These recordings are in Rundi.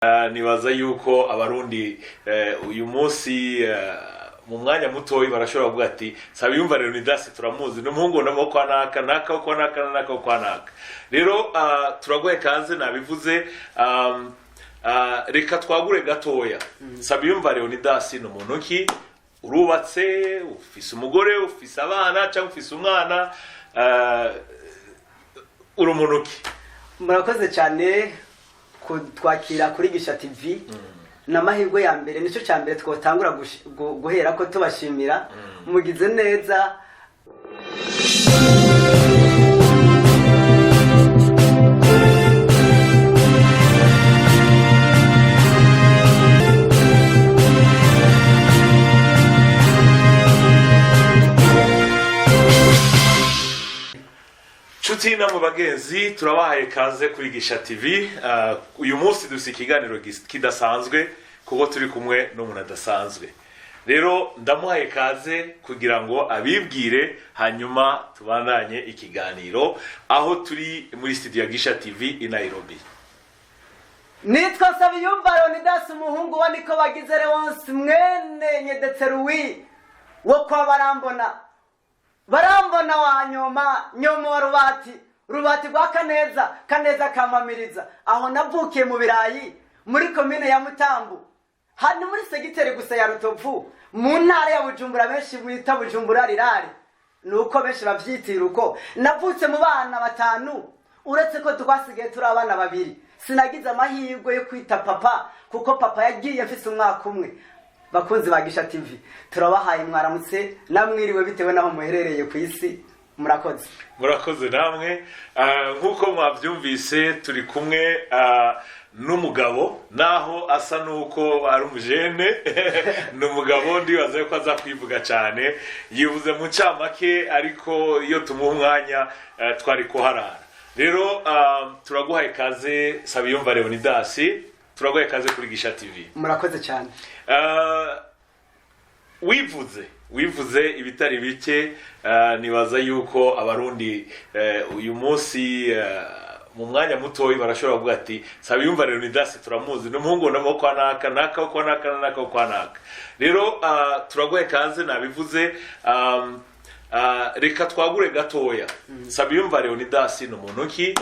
Nibaza yuko Abarundi uyu munsi mu mwanya mutoyi barashobora kuvuga ati: "Nsabiyumva Leonidas turamuzi, ni umuhungu wo kwa naka naka, wo kwa naka na naka, wo kwa naka." Rero turaguhe kaze. Nabivuze, reka twagure gatoya. Nsabiyumva Leonidas ni umuntu ki? Urubatse, ufise umugore, ufise abana cyangwa ufise umwana? Uri umuntu ki? Murakoze cyane kutwakira kuri Gisha TV. Ni amahirwe ya mbere, nicyo cya mbere twatangura guhera ko tubashimira. Mugize neza. Nshuti namwe bagenzi, turabahaye kaze kuri Gisha TV. Uyu munsi dufite ikiganiro kidasanzwe kuko turi kumwe n'umuntu adasanzwe. Rero ndamuhaye kaze kugira ngo abibwire, hanyuma tubandanye ikiganiro aho turi muri studio ya Gisha TV i Nairobi. Nitwa Nsabiyumva Leonidas, umuhungu wa Niko Bagize Leonce, mwene Nyedetse Louis wo kwa Barambona, Barambona wa Nyoma, Nyoma wa Rubati, Rubati rwa Kaneza, Kaneza kamamiriza. Aho navukiye mu Birayi, muri komine ya Mutambu, hano muri segiteri gusa ya Rutovu, mu ntara ya Bujumbura, benshi bita Bujumbura rirare, ni uko benshi bavyitira uko. Navutse mu bana batanu, uretse ko twasigaye turi abana babiri. Sinagize amahirwe yo kwita papa kuko papa yagiye mfise umwaka umwe. Bakunzi ba Gisha TV, turabahaye mwaramutse namwiriwe bitewe n'aho muherereye ku isi. Murakoze. Murakoze namwe. Nk'uko mwabyumvise, turi kumwe n'umugabo, naho asa n'uko ari umujene, ni umugabo. Ndibaza ko aza kwivuga cyane, yivuze mu ncamake, ariko iyo tumuha umwanya twari kuharara. Rero turaguhaye kaze, Sabiyumva Leonidas, turaguhaye kaze kuri Gisha TV. Murakoze cyane. Wivuze ibitari bike. Nibaza yuko Abarundi uyu munsi mu mwanya mutoyi barashobora kuvuga ati: "Nsabiyumva Leonidas turamuzi, ni umuhungu wo kwa naka naka, wo kwa naka na naka, wo kwa naka." Rero turaguhaye kaze. Nabivuze, reka twagure gatoya. Nsabiyumva Leonidas ni umuntu ki?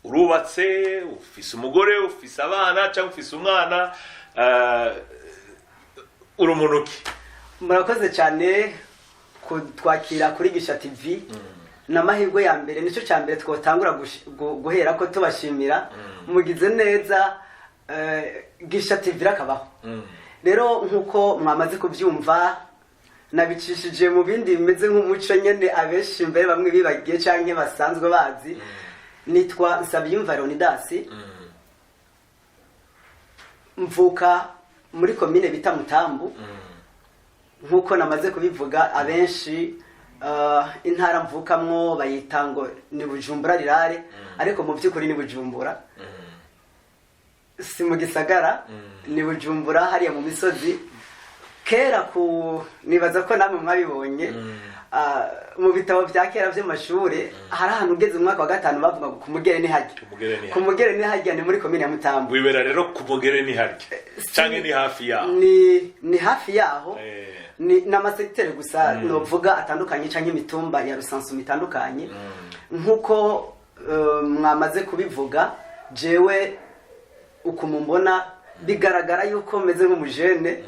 Urubatse, ufise umugore, ufise abana cyangwa ufise umwana? Uri umuntu ki? Murakoze cyane kutwakira kuri Gisha TV. Ni amahirwe ya mbere, nicyo cya mbere twatangura guhera ko tubashimira. Mugize neza. Gisha TV irakabaho. Rero nk'uko mwamaze kubyumva, nabicishije mu bindi bimeze nk'umuco nyene abenshi mbere bamwe bibagiye canke basanzwe bazi. Nitwa Nsabiyumva Leonidas, mvuka muri komine bita Mutambu. Nk'uko namaze kubivuga, abenshi intara mvukamwo bayita ngo ni Bujumbura rirare, ariko mu by'ukuri ni Bujumbura, si mu gisagara, ni Bujumbura hariya mu misozi. Kera ku nibaza ko namwe mwabibonye mu bitabo bya kera by'amashuri, hari ahantu ugeze mu mwaka wa gatanu bavuga ngo ku Mugere ni hajya. Ku Mugere ni Ku Mugere ni hajya, ni muri komine ya Mutambu. Wibera rero ku Mugere ni harya canke ni hafi yaho? Ni hafi yaho. Ni n'amasekiteri gusa novuga atandukanye canke imitumba ya rusansumo itandukanye. Nk'uko mwamaze kubivuga, jewe uku mumbona bigaragara yuko meze nk'umujene.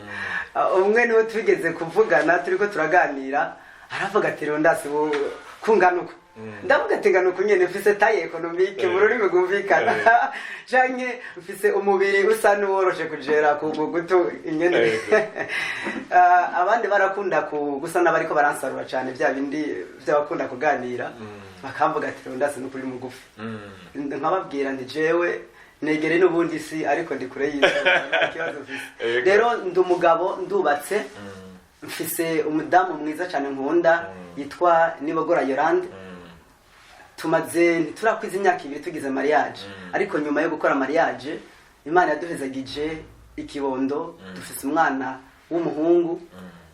Umwe niwe twigeze kuvugana, turiko turaganira, aravuga ati: "Leonidas, wowe kungana uko?" Ndavuga ati: "Ngana uku nyene, mfise taille économique mu rurimi rwumvikana, canke mfise umubiri usa n'uworoshe kujera ku guto ingene." Abandi barakunda gusa n'abariko baransarura cyane, bya bindi by'abakunda kuganira, bakamvuga ati: "Leonidas, ni ukuri mugufi." Nkababwira nti: "Jewe negere n'ubundi si, ariko ndi kure y'izuba, nta kibazo mfise." Rero ndi umugabo, ndubatse, mfise umudamu mwiza cyane nkunda yitwa Nibogora Yolande. Tumaze, ntiturakwiza imyaka 2 tugize mariage, ariko nyuma yo gukora mariage Imana yaduhezagije ikibondo. Dufise umwana w'umuhungu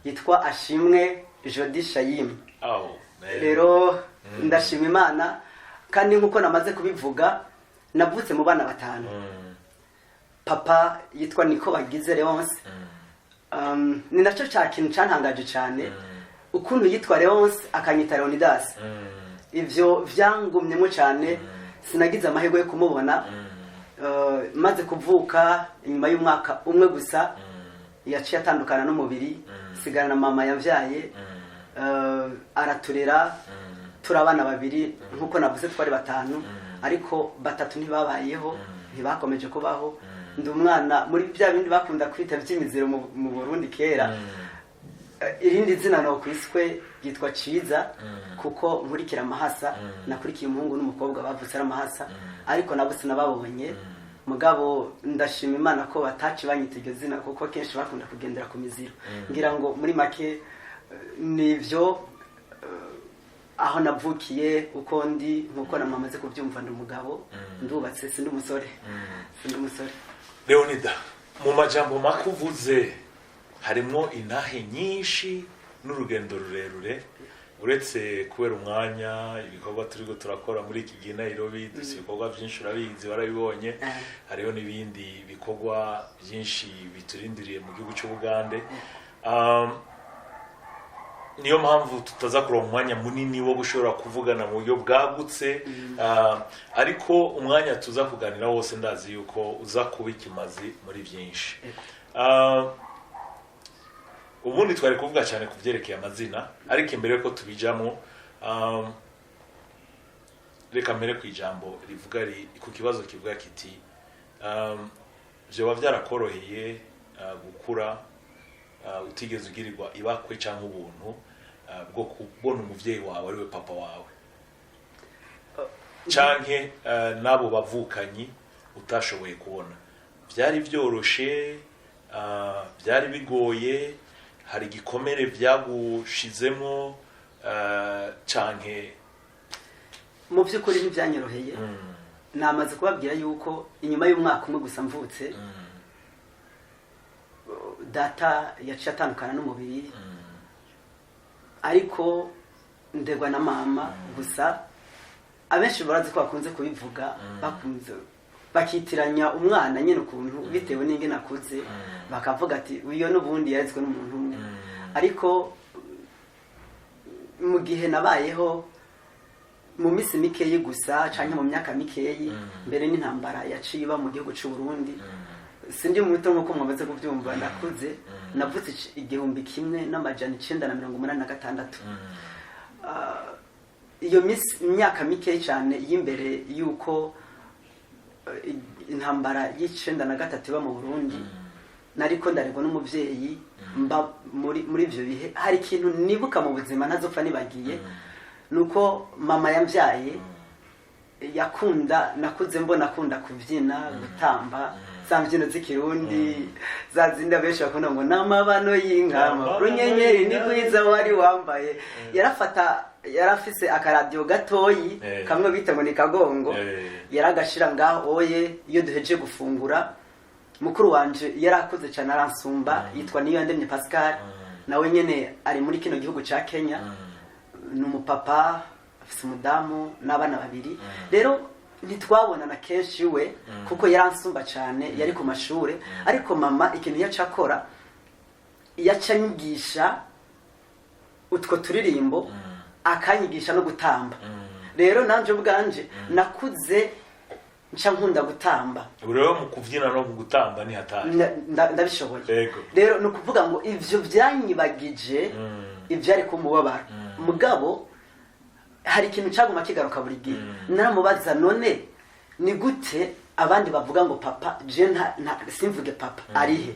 yitwa Ashimwe Jodi Shayim. Oh, man. Rero ndashima Imana, kandi nk'uko namaze kubivuga, navutse mu bana batanu. Papa yitwa Niko Bagize Leonce. Ni nacyo cya kintu cyantangaje cyane, ukuntu yitwa Leonce akanyita Leonidas. Ivyo vyangumyemo cyane. Sinagize amahirwe yo kumubona. Maze kuvuka, inyuma y'umwaka umwe gusa, yaciye atandukana n'umubiri, sigara na mama yavyaye. Araturera turi abana babiri. Nk'uko navuze, twari batanu, ariko batatu ntibabayeho, ntibakomeje kubaho. Ndi umwana muri bya bindi bakunda kwita by'imiziro mu Burundi kera. Irindi zina nokwiswe ryitwa Ciza, kuko nkurikira amahasa. Nakurikiye umuhungu n'umukobwa bavutse ari amahasa, ariko nabo sinababonye. Mugabo ndashima Imana ko bataci banyita iryo zina, kuko kenshi bakunda kugendera ku miziro. Ngira ngo muri make nivyo aho navukiye, uko ndi. Nkuko namamaze kubyumva, ndi umugabo, ndubatse, sindi umusore, sindi umusore. Leonida, mu majambo make uvuze harimwo intahe nyinshi n'urugendo rurerure. Uretse kubera umwanya, ibikorwa turiko turakora muri iki gihe i Nairobi, dufite ibikorwa byinshi, urabizi, warabibonye. Hariho n'ibindi bikorwa byinshi biturindiriye mu gihugu cy'Ubugande. Niyo mpamvu tutaza kuronka umwanya munini wo gushobora kuvugana mu buryo bwagutse. Ariko umwanya tuza kuganira wose, ndazi yuko uza kuba ikimazi muri byinshi. Ubundi twari kuvuga cyane ku byerekeye amazina, ariko imbere yuko tubijamo, reka mbere ku ijambo rivuga ku kibazo kivuga kiti vyoba byarakoroheye gukura utigeze ugirirwa ibakwe cyangwa ubuntu bwo kubona umuvyeyi wawe ariwe papa wawe, canke n'abo bavukanyi utashoboye kubona? Byari byoroshe, byari bigoye? Hari igikomere byagushizemo, canke? Mu by'ukuri ntibyanyoroheye. Namaze kubabwira yuko inyuma y'umwaka umwe gusa mvutse, data yaciye atandukana n'umubiri, ariko ndegwa na mama gusa. Abenshi barazi ko bakunze kubivuga, bakunze bakitiranya umwana nyine ukuntu bitewe n'ingene akuze, bakavuga ati uyo n'ubundi yarezwe n'umuntu umwe. Ariko mu gihe nabayeho, mu minsi mikeyi gusa canke mu myaka mikeyi mbere n'intambara yaciye iba mu gihugu c'u Burundi, sindi muto nk'uko mwamaze kubyumva, ndakuze. Navutse 1986. Iyo minsi, imyaka mikeyi cyane y'imbere y'uko intambara y'93 iba mu Burundi, nariko ndaregwa n'umuvyeyi. Mba muri ivyo bihe, hari ikintu nibuka mu buzima ntazopfa nibagiye, nuko mama yambyaye yakunda, nakuze mbona akunda kubyina, gutamba za mbyino z'ikirundi, za zindi abenshi bakunda ngo n'amabano y'inka, runyenyeri ni rwiza wari wambaye. Yarafata, yarafise akaradiyo gatoyi, kamwe bita ngo ni kagongo. Yaragashira ngaho oye iyo duheje gufungura. Mukuru wanje yarakuze cyane, aransumba, yitwa Niyondemye Pascal. Nawe nyene ari muri kino gihugu ca Kenya, ni umupapa, afise umudamu n'abana babiri. Rero ntitwabonana kenshi we, kuko yaransumba cyane, yari ku mashure. Ariko mama ikintu yaca akora, yaca anyigisha utwo turirimbo, akanyigisha no gutamba. Rero nanje ubwanje nakuze nca nkunda gutamba. Ubu rero mu kubyina no mu gutamba ni hatari. Ndabishoboye. Rero ni ukuvuga ngo ivyo byanyibagije ivyari kumubabara. Mugabo hari ikintu cyaguma kigaruka buri gihe. Naramubaza: none ni gute abandi bavuga ngo papa, je simvuge papa, arihe?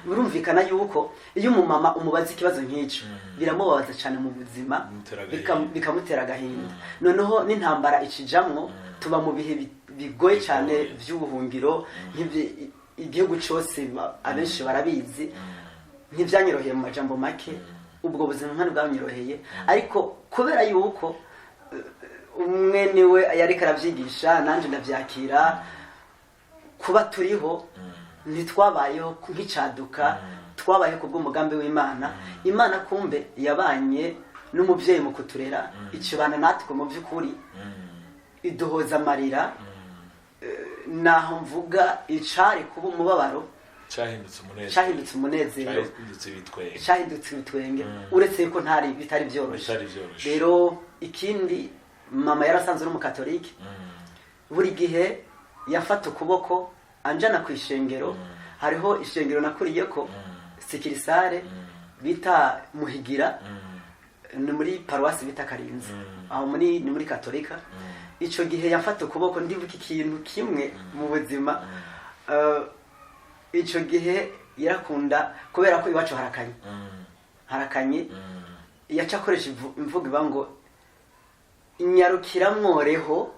Birumvikana yuko iyo umumama umubaza ikibazo nk'icyo, biramubabaza cyane mu buzima. Bimutera agahinda. Bikamutera agahinda. Noneho n'intambara ikijamwo, tuba mu bihe bigoye cyane by'ubuhungiro, igihugu cyose abenshi barabizi. Ntibyanyoroheye. Mu majambo make, ubwo buzima ntari bwanyoroheye, ariko kubera yuko umwe niwe yariko arabyigisha, nanjye ndabyakira. Kuba turiho, ntitwabayeho nk'icaduka, twabayeho kubw'umugambi w'Imana. Imana kumbe yabanye n'umubyeyi mu kuturera, ikibana natwe mu by'ukuri, iduhoza amarira. Naho mvuga icari kuba umubabaro Cyahindutse umunezero. Cahindutse umunezero. Cyahindutse ibitwenge. Cahindutse ibitwenge, uretse yuko ntari bitari byoroshe. Bitari byoroshe. Rero ikindi, mama yarasanzwe ari umukatolike. Buri gihe yafata ukuboko anjana ku ishengero. Hariho ishengero nakuriyeko, succursale bita Muhigira, ni muri paruwasi bita Karinzi, aho muri ni muri Katolika. Ico gihe yafata ukuboko, ndibuka ikintu kimwe mu buzima. Ico gihe yarakunda, kubera ko iwacu harakanye, harakanye, yaca akoresha imvugo iba ngo "Nyarukira mworeho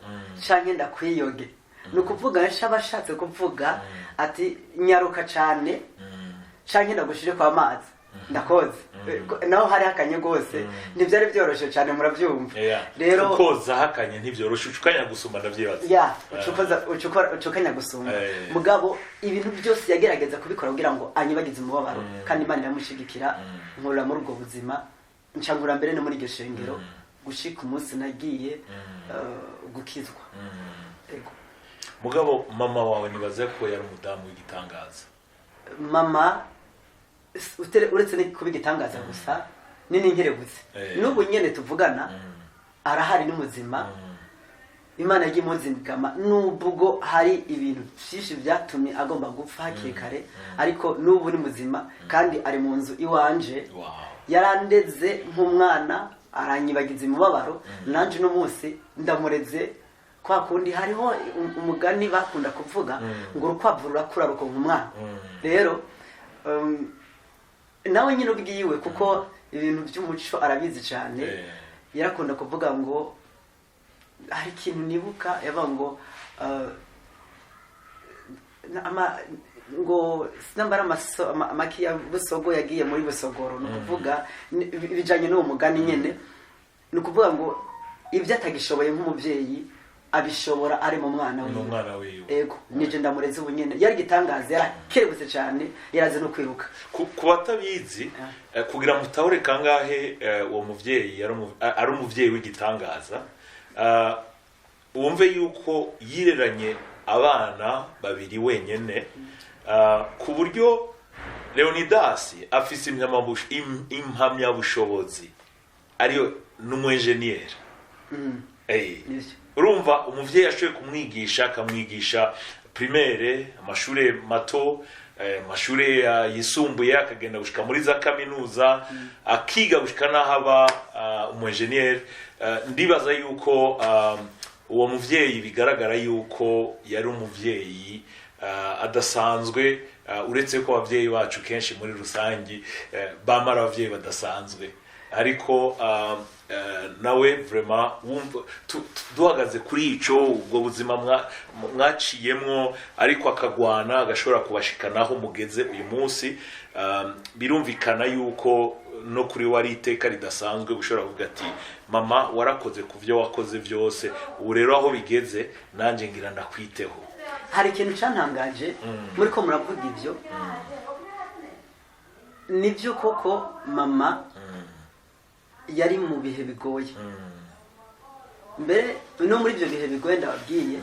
canke ndakwiyoge." Ni ukuvuga yaca aba ashatse kuvuga ati "Nyaruka cane canke ndagushire kwa mazi ndakoze." Naho hari hakanye rwose, ntibyari byoroshe cane, murabyumva. Rero Koza hakanye ntibyoroshe, ucukanya gusumba, ndavyibaza. Ya, ucukanya gusumba. Mugabo ibintu byose yagerageza kubikora kugira ngo anyibagize umubabaro, kandi Imana iramushigikira. Nkurira muri ubwo buzima, ncangura mbere no muri iryo shengero gushika umunsi nagiye gukizwa. Ego. Mugabo mama wawe nibaze ko yari umudamu w'igitangaza. Mama uretse no kuba igitangaza gusa, ni n'inkerebutse. N'ubu nyene tuvugana arahari, ni muzima. Imana yagiye imuzigama, nubwo hari ibintu byinshi byatumye agomba gupfa hakiri kare, ariko n'ubu ni muzima kandi ari mu nzu iwanje. Yarandeze nk'umwana, aranyibagiza imibabaro. Nanje uno munsi ndamureze kwa kundi. Hariho umugani bakunda kuvuga ngo "Urukwavu rurakura rukonka umwana." Rero nawe nyine ubwiwe, kuko ibintu by'umuco arabizi cyane, yarakunda kuvuga ngo hari ikintu nibuka yavuga ngo ngo sinambara amaki ya busogo yagiye muri busogoro. Ni ukuvuga bijanye n'uwo mugani nyene, ni ukuvuga ngo ibyo atagishoboye nk'umubyeyi abishobora ari mu mwana Ni wiwe. Umwana wiwe. Ego, nije ndamureze ubu nyene. Yari igitangaza, yarakerebutse cyane, yarazi no kwiruka. Ku batabizi, kugira mutahure kangahe uwo muvyeyi yari ari umuvyeyi w'igitangaza, wumve yuko yireranye abana babiri wenyene, ku buryo Leonidas afise impamyabushobozi, ariyo n'umwenjeniyeri. Nivyo. Urumva umuvyeyi ashoboye kumwigisha, akamwigisha primaire, amashure mato, amashure yisumbuye, akagenda gushika muri za kaminuza, akiga gushika n'aho aba umu engineer. Ndibaza yuko uwo muvyeyi bigaragara yuko yari umuvyeyi adasanzwe, uretse ko abavyeyi bacu kenshi muri rusangi bamara abavyeyi badasanzwe, ariko nawe vraiment wumva duhagaze kuri ico, ubwo buzima mwaciyemwo, ariko akagwana agashobora kubashikanaho mugeze uyu munsi, birumvikana yuko no kuri we ari iteka ridasanzwe gushobora kuvuga ati "Mama, warakoze ku byo wakoze byose, ubu rero aho bigeze nanjye ngira ndakwiteho." Hari ikintu cyantangaje muri ko muravuga ibyo. Nibyo koko, mama yari mu bihe bigoye. Mbere no muri ibyo bihe bigoye ndababwiye,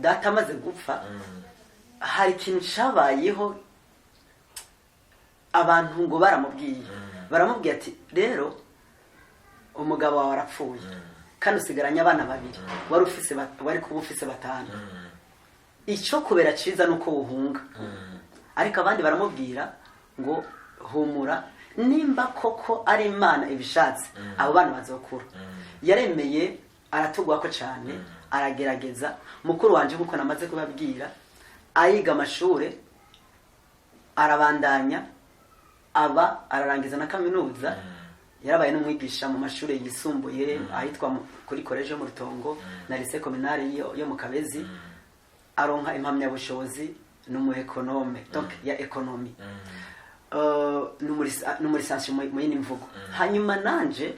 data amaze gupfa, hari ikintu cyabayeho. Abantu ngo baramubwiye, baramubwiye ati "Rero umugabo wawe arapfuye kandi usigaranye abana babiri, wari ufise wari kuba ufise batanu. Icyo kubera cyiza ni uko wuhunga." Ariko abandi baramubwira ngo "Humura, nimba koko ari Imana ibishatse, abo bana bazokura." Yaremeye, aratugwa ko cyane, aragerageza. Mukuru wanje, nkuko namaze kubabwira, ayiga amashure, arabandanya, aba ararangiza na kaminuza. Yarabaye n'umwigisha mu mashuri yisumbuye ahitwa kuri collège yo mu Rutongo na lycée communale yo mu Kabezi. Aronka impamyabushobozi, ni umu économe, donc ya économie. Ni umu licencié mu yindi mvugo. Hanyuma nanje,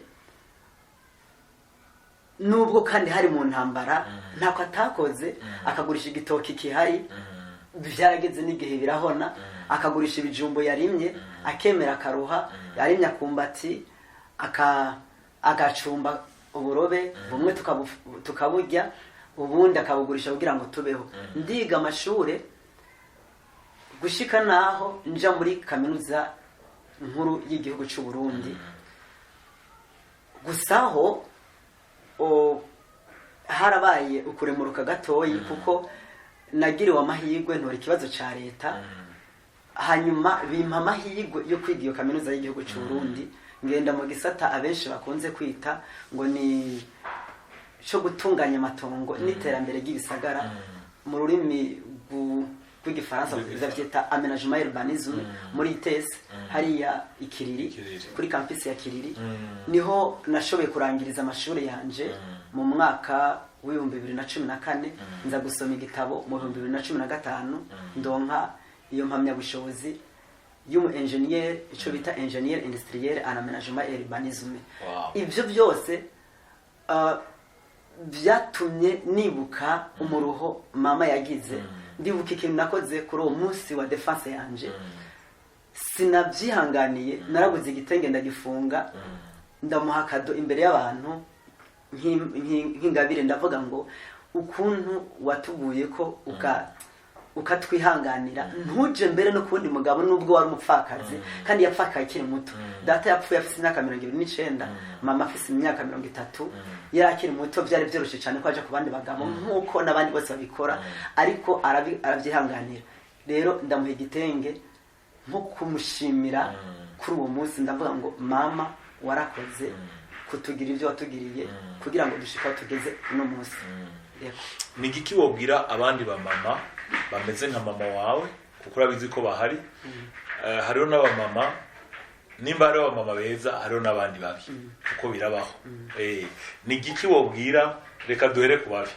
nubwo kandi hari mu ntambara, ntako atakoze, akagurisha igitoki kihari, byarageze n'igihe birahona, akagurisha ibijumbo yarimye, akemera akaruha, yarimye akumbati, agacumba uburobe bumwe tukaburya. Ubundi akabugurisha kugira ngo tubeho. Ndiga amashure gushika naho nja muri Kaminuza Nkuru y'Igihugu cy'u Burundi. Gusa aho harabaye ukuremuruka gatoyi, kuko nagiriwe amahirwe ntora ikibazo ca leta, hanyuma bimpa amahirwe yo kwiga iyo Kaminuza y'Igihugu cy'u Burundi. Ngenda mu gisata abenshi bakunze kwita ngo ni cyo gutunganya amatongo n'iterambere ry'ibisagara, mu rurimi rw'Igifaransa bavyita aménagement urbanisme, muri ITS hariya Ikiriri, Ikiriri. kuri campus ya Kiriri. Niho nashoboye kurangiriza amashuri yanje mu mwaka w'2014, nza gusoma igitabo mu 2015, ndonka iyo mpamyabushobozi y'umu engineer, ico bita ingénieur industriel en aménagement et urbanisme. Ibyo byose byatumye nibuka umuruho mama yagize. Ndibuka ikintu nakoze kuri uwo munsi wa défense yanje, sinabyihanganiye, naraguze igitenge ndagifunga, ndamuha cadeau imbere y'abantu nk'ingabire. Ndavuga ngo ukuntu watuguye ko ukatwihanganira, ntuje mbere no kuwundi mugabo, nubwo wari umupfakazi, kandi yapfakaye akiri muto. Data yapfuye afise imyaka 29, mama afise imyaka 30, yari akiri muto. Byari byoroshye cyane ko aja ku bandi bagabo nk'uko n'abandi bose babikora, ariko arabyihanganira. Rero ndamuha igitenge nko kumushimira kuri uwo munsi. Ndavuga ngo mama, warakoze kutugira ibyo watugiriye kugira ngo dushike aho tugeze uno munsi. Yego. Ni igiki wobwira abandi bamama bameze nka mama wawe, kuko urabizi ko bahari? Hariho n'abamama, nimba hariho abamama beza, hariho n'abandi babi, kuko birabaho. Ni igiki wobwira? Reka duhere ku babi,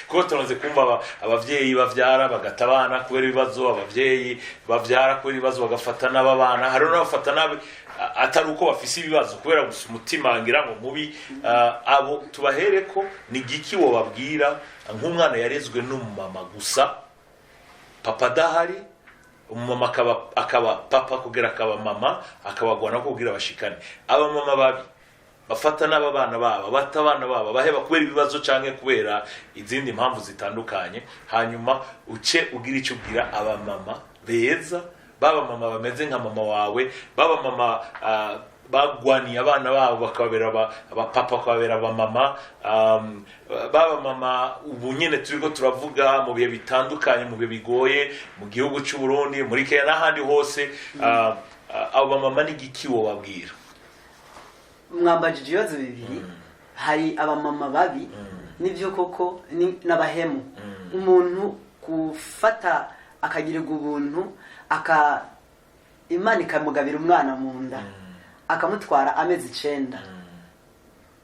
kuko tumaze kumva abavyeyi bavyara bagata abana kubera ibibazo, abavyeyi bavyara kubera ibibazo bagafata n'ababana. Hariho n'abafata nabi atari uko bafise ibibazo, kubera gusa umutima ngira ngo mubi. Abo tubahereko. Ni igiki wobabwira nk'umwana yarezwe n'umumama gusa, papa adahari, umumama akaba papa kugira akaba mama, akabagwana kugira bashikane? Abamama babi bafata n'aba bana babo, bata abana babo, baheba kubera ibibazo canke kubera izindi mpamvu zitandukanye. Hanyuma uce ugira icyo ubwira abamama beza, baba mama bameze nka mama wawe, baba mama bagwaniye abana babo bakababera abapapa, bakababera abamama, baba mama ubu nyine turiko turavuga mu bihe bitandukanye, mu bihe bigoye mu gihugu cy'u Burundi, muri Kenya n'ahandi hose. Abo bamama n'igiki wobabwira? Mwambajije ibibazo bibiri. Hari abamama babi, nibyo koko, n'abahemu. Umuntu gufata akagirirwa ubuntu, aka Imana ikamugabira umwana mu nda, akamutwara amezi 9,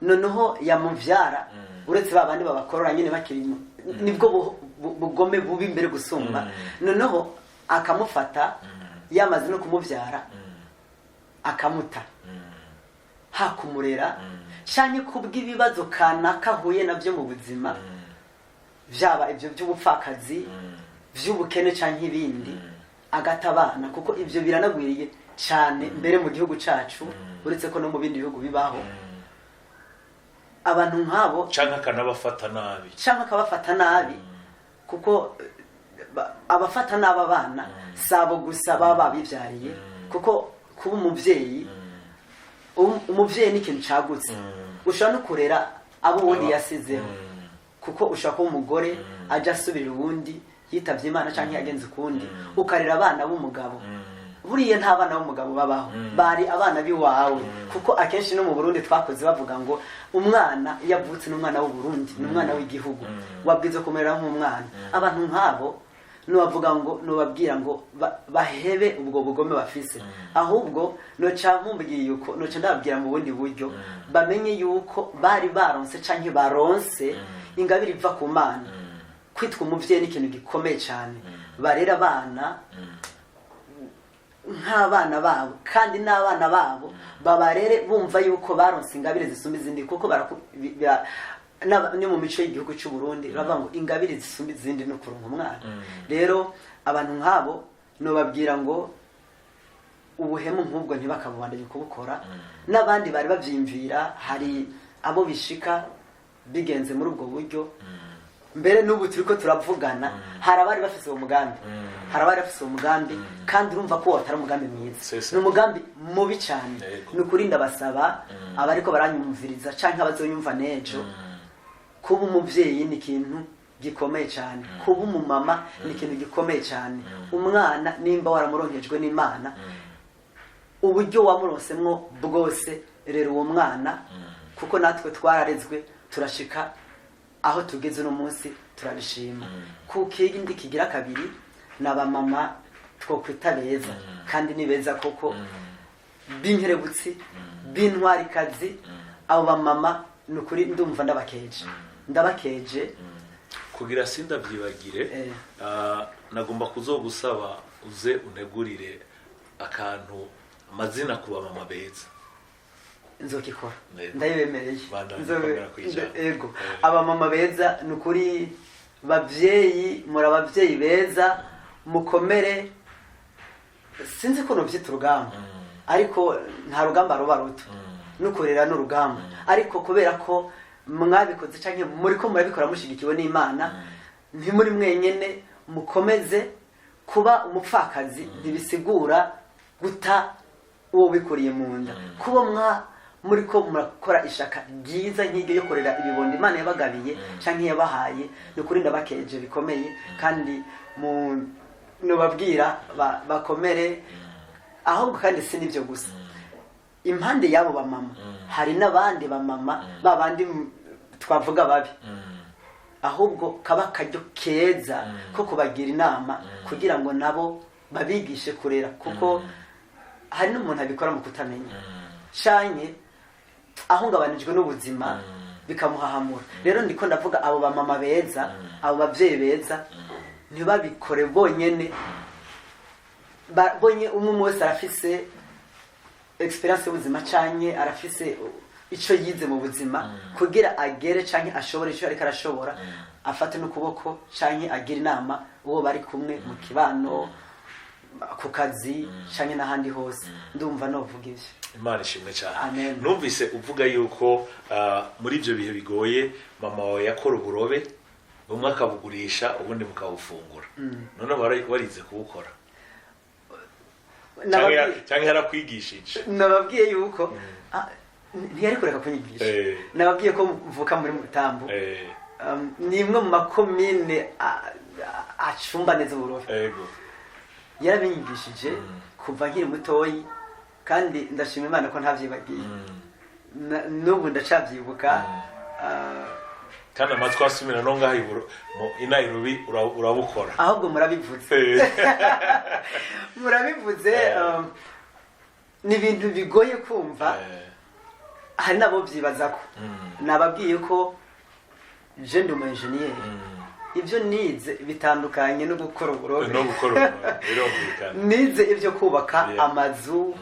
noneho yamuvyara, uretse ba bandi babakorora nyine bakiri nibwo bugome bubi mbere gusumba, noneho akamufata yamaze no kumuvyara akamuta, hakumurera, canke kubw'ibibazo kanaka ahuye navyo mu buzima, vyaba ibyo by'ubupfakazi, vy'ubukene canke ibindi, agata abana, kuko ivyo biranagwiriye cane mbere mu gihugu cacu, uretse ko no mu bindi bihugu bibaho. Abantu nk'abo Canke akanabafata nabi. Canke akabafata nabi, kuko abafata nabi abana sabo gusa baba babivyariye, kuko kuba umuvyeyi, umuvyeyi ni ikintu cagutse. Ushobora no kurera abo uwundi yasizeho, kuko ushobora kuba umugore aja asubirira uwundi yitavye Imana canke yagenze ukundi, ukarera abana b'umugabo. Buriya nta bana b'umugabo babaho, bari abana b'iwawe, kuko akenshi no mu Burundi twakoze bavuga ngo umwana iyo avutse ni umwana w'u Burundi, ni umwana w'igihugu, wabwiza kumera nk'umwana. Abantu nk'abo nubavuga ngo, nubabwira ngo bahebe ubwo bugome bafise. Ahubwo noca mumbwiye yuko noca ndababwira mu bundi buryo, bamenye yuko bari baronse canke baronse ingabire iva ku Mana. Kwitwa umuvyeyi ni ikintu gikomeye cyane. Barera abana nk'abana babo, kandi n'abana babo babarere bumva yuko baronse ingabire zisumba izindi, kuko ni mu mico y'igihugu cy'u Burundi baravuga ngo ingabire zisumba izindi no kuronka umwana. Rero abantu nk'abo nobabwira ngo ubuhemu nk'ubwo ntibakabubandanye kubukora. N'abandi bari bavyimvira, hari abo bishika. Bigenze muri ubwo buryo, mbere n'ubu turi ko turavugana, hari abari bafise uwo mugambi, hari abari bafise uwo mugambi, kandi urumva ko atari umugambi mwiza. C'est ça. Ni umugambi mubi cyane. Ni ukuri ndabasaba abariko baranyumviriza canke abazonyumva n'ejo, kuba umubyeyi ni ikintu gikomeye cyane, kuba umumama ni ikintu gikomeye cyane. Umwana nimba waramuronkejwe n'Imana, uburyo wamuronsemwo bwose, rero uwo mwana, kuko natwe twararezwe turashika aho tugeze uno munsi, turabishima. Ku kindi kigira kabiri, ni abamama twokwita beza, kandi ni beza koko, b'inkerebutsi, b'intwarikazi. Abo bamama ni ukuri ndumva ndabakeje, ndabakeje. Kugira sindabyibagire, nagomba kuzogusaba uze unegurire akantu, amazina ku bamama beza. Nzokikora. Yego. Ndayibemereye. Bandanya gukomera kw'ijambo. Ego. Abamama beza, ni ukuri babyeyi, muri ababyeyi beza, mukomere. Sinzi ko nobyita urugamba, ariko nta rugamba ruba ruto, nukorera n'urugamba, ariko kubera ko mwabikoze canke muri ko murabikora mushigikiwe n'Imana, ntimuri mwenyene. Mukomeze. Kuba umupfakazi ntibisigura guta uwo wikuriye mu nda. Kuba mwa muri ko murakora ishaka ryiza nk'iryo yo korera ibibondo Imana yabagabiye canke yabahaye, ni ukuri ndabakeje bikomeye, kandi mu nubabwira bakomere. Ahubwo kandi si n'ibyo gusa, impande y'abo bamama hari n'abandi bamama babandi twavuga babi. Ahubwo kaba akaryo keza ko kubagira inama kugira ngo nabo babigishe kurera, kuko hari n'umuntu abikora mu kutamenya canke ahungabanijwe n'ubuzima bikamuhahamura. Rero ndiko ndavuga abo bamama beza, abo bavyeyi beza, ntibabikore bonyene. Bonye umwe umwe wese arafise experience y'ubuzima canke arafise ico yize mu buzima kugira agere canke ashobore ico ariko arashobora, afate n'ukuboko canke agira inama uwo bari kumwe mu kibano, ku kazi canke n'ahandi hose. Ndumva novuga ivyo. Imana ishimwe cyane. Amen. Numvise uvuga yuko muri ibyo bihe bigoye mama wawe yakora uburobe bumwe akabugurisha, ubundi mukabufungura. None warize kubukora cyangwa yarakwigishije? Nababwiye yuko ntiyari kureka kunyigisha. Nababwiye ko mvuka muri Mutambo. Ni imwe mu makomine acumba neza uburobe. Yarabinyigishije kuva nkiri mutoyi, kandi ndashima Imana ko ntavyibagiye. N'ubu ndacavyibuka. Kandi amatwi asumira no ngaha i Nairobi urabukora. Ahubwo murabivuze. Murabivuze. Ni ibintu bigoye kumva. Hari nabo byibazako. Nababwiye ko je ndi umu engineer. Ibyo nize bitandukanye no gukora uburobe. No gukora uburobe birumvikana. Nize ibyo kubaka amazu,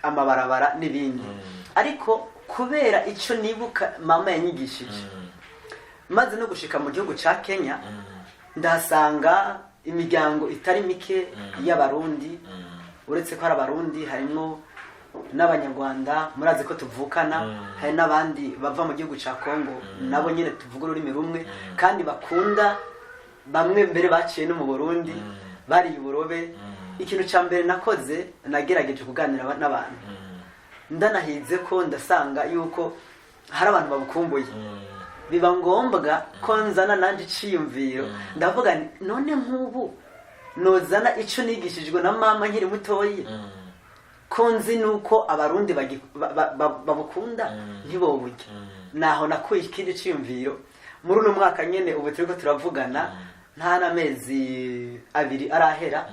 amabarabara n'ibindi, ariko kubera icyo nibuka mama yanyigishije, maze no gushika mu gihugu ca Kenya, ndahasanga imiryango itari mike y'Abarundi. Uretse ko hari Abarundi, harimwo n'Abanyarwanda, murazi ko tuvukana. Hari n'abandi bava mu gihugu ca Kongo, nabo nyine tuvuga ururimi rumwe kandi bakunda, bamwe mbere baciye no mu Burundi bariye uburobe. Ikintu ca mbere nakoze, nagerageje kuganira n'abantu, ndanahize ko ndasanga yuko hari abantu babukumbuye. Biba ngombwa ko nzana nanje iciyumviro. Ndavuga nti none nk'ubu nozana ico nigishijwe na mama nkiri mutoyi, ko nzi nuko Abarundi babukunda, ntiboburya? Naho nakuye ikindi ciyumviro. Muri uno mwaka nyene ubu turiko turavugana, nta n'amezi 2 arahera,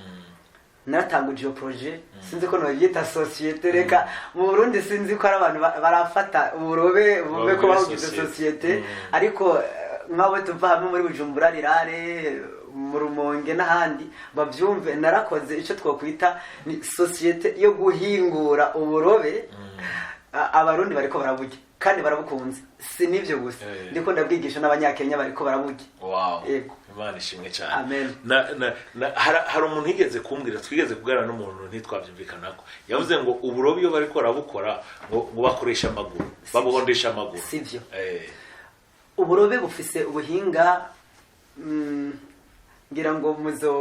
naratanguje iyo projet. Sinzi ko noyita société, reka mu Burundi sinzi ko ari abantu barafata uburobe bumve ko Babugire bawugize société. société. Ariko nk'abo tuva hamwe muri Bujumbura rirare, mu Rumonge n'ahandi bavyumve, narakoze icyo twakwita ni société yo guhingura uburobe. Abarundi bariko baraburya kandi barabukunze. Si n'ivyo gusa, ndiko ndabwigisha n'Abanyakenya, bariko baraburya. Yego. Imana ishimwe cyane. Amen. Na hari umuntu yigeze kumbwira, twigeze kuganira n'umuntu ntitwabyumvikanako, yavuze ngo uburobe iyo bariko barabukora ngo bakoresha amaguru, babuhondesha amaguru. Sivyo. Uburobe bufise ubuhinga, ngira ngo muzo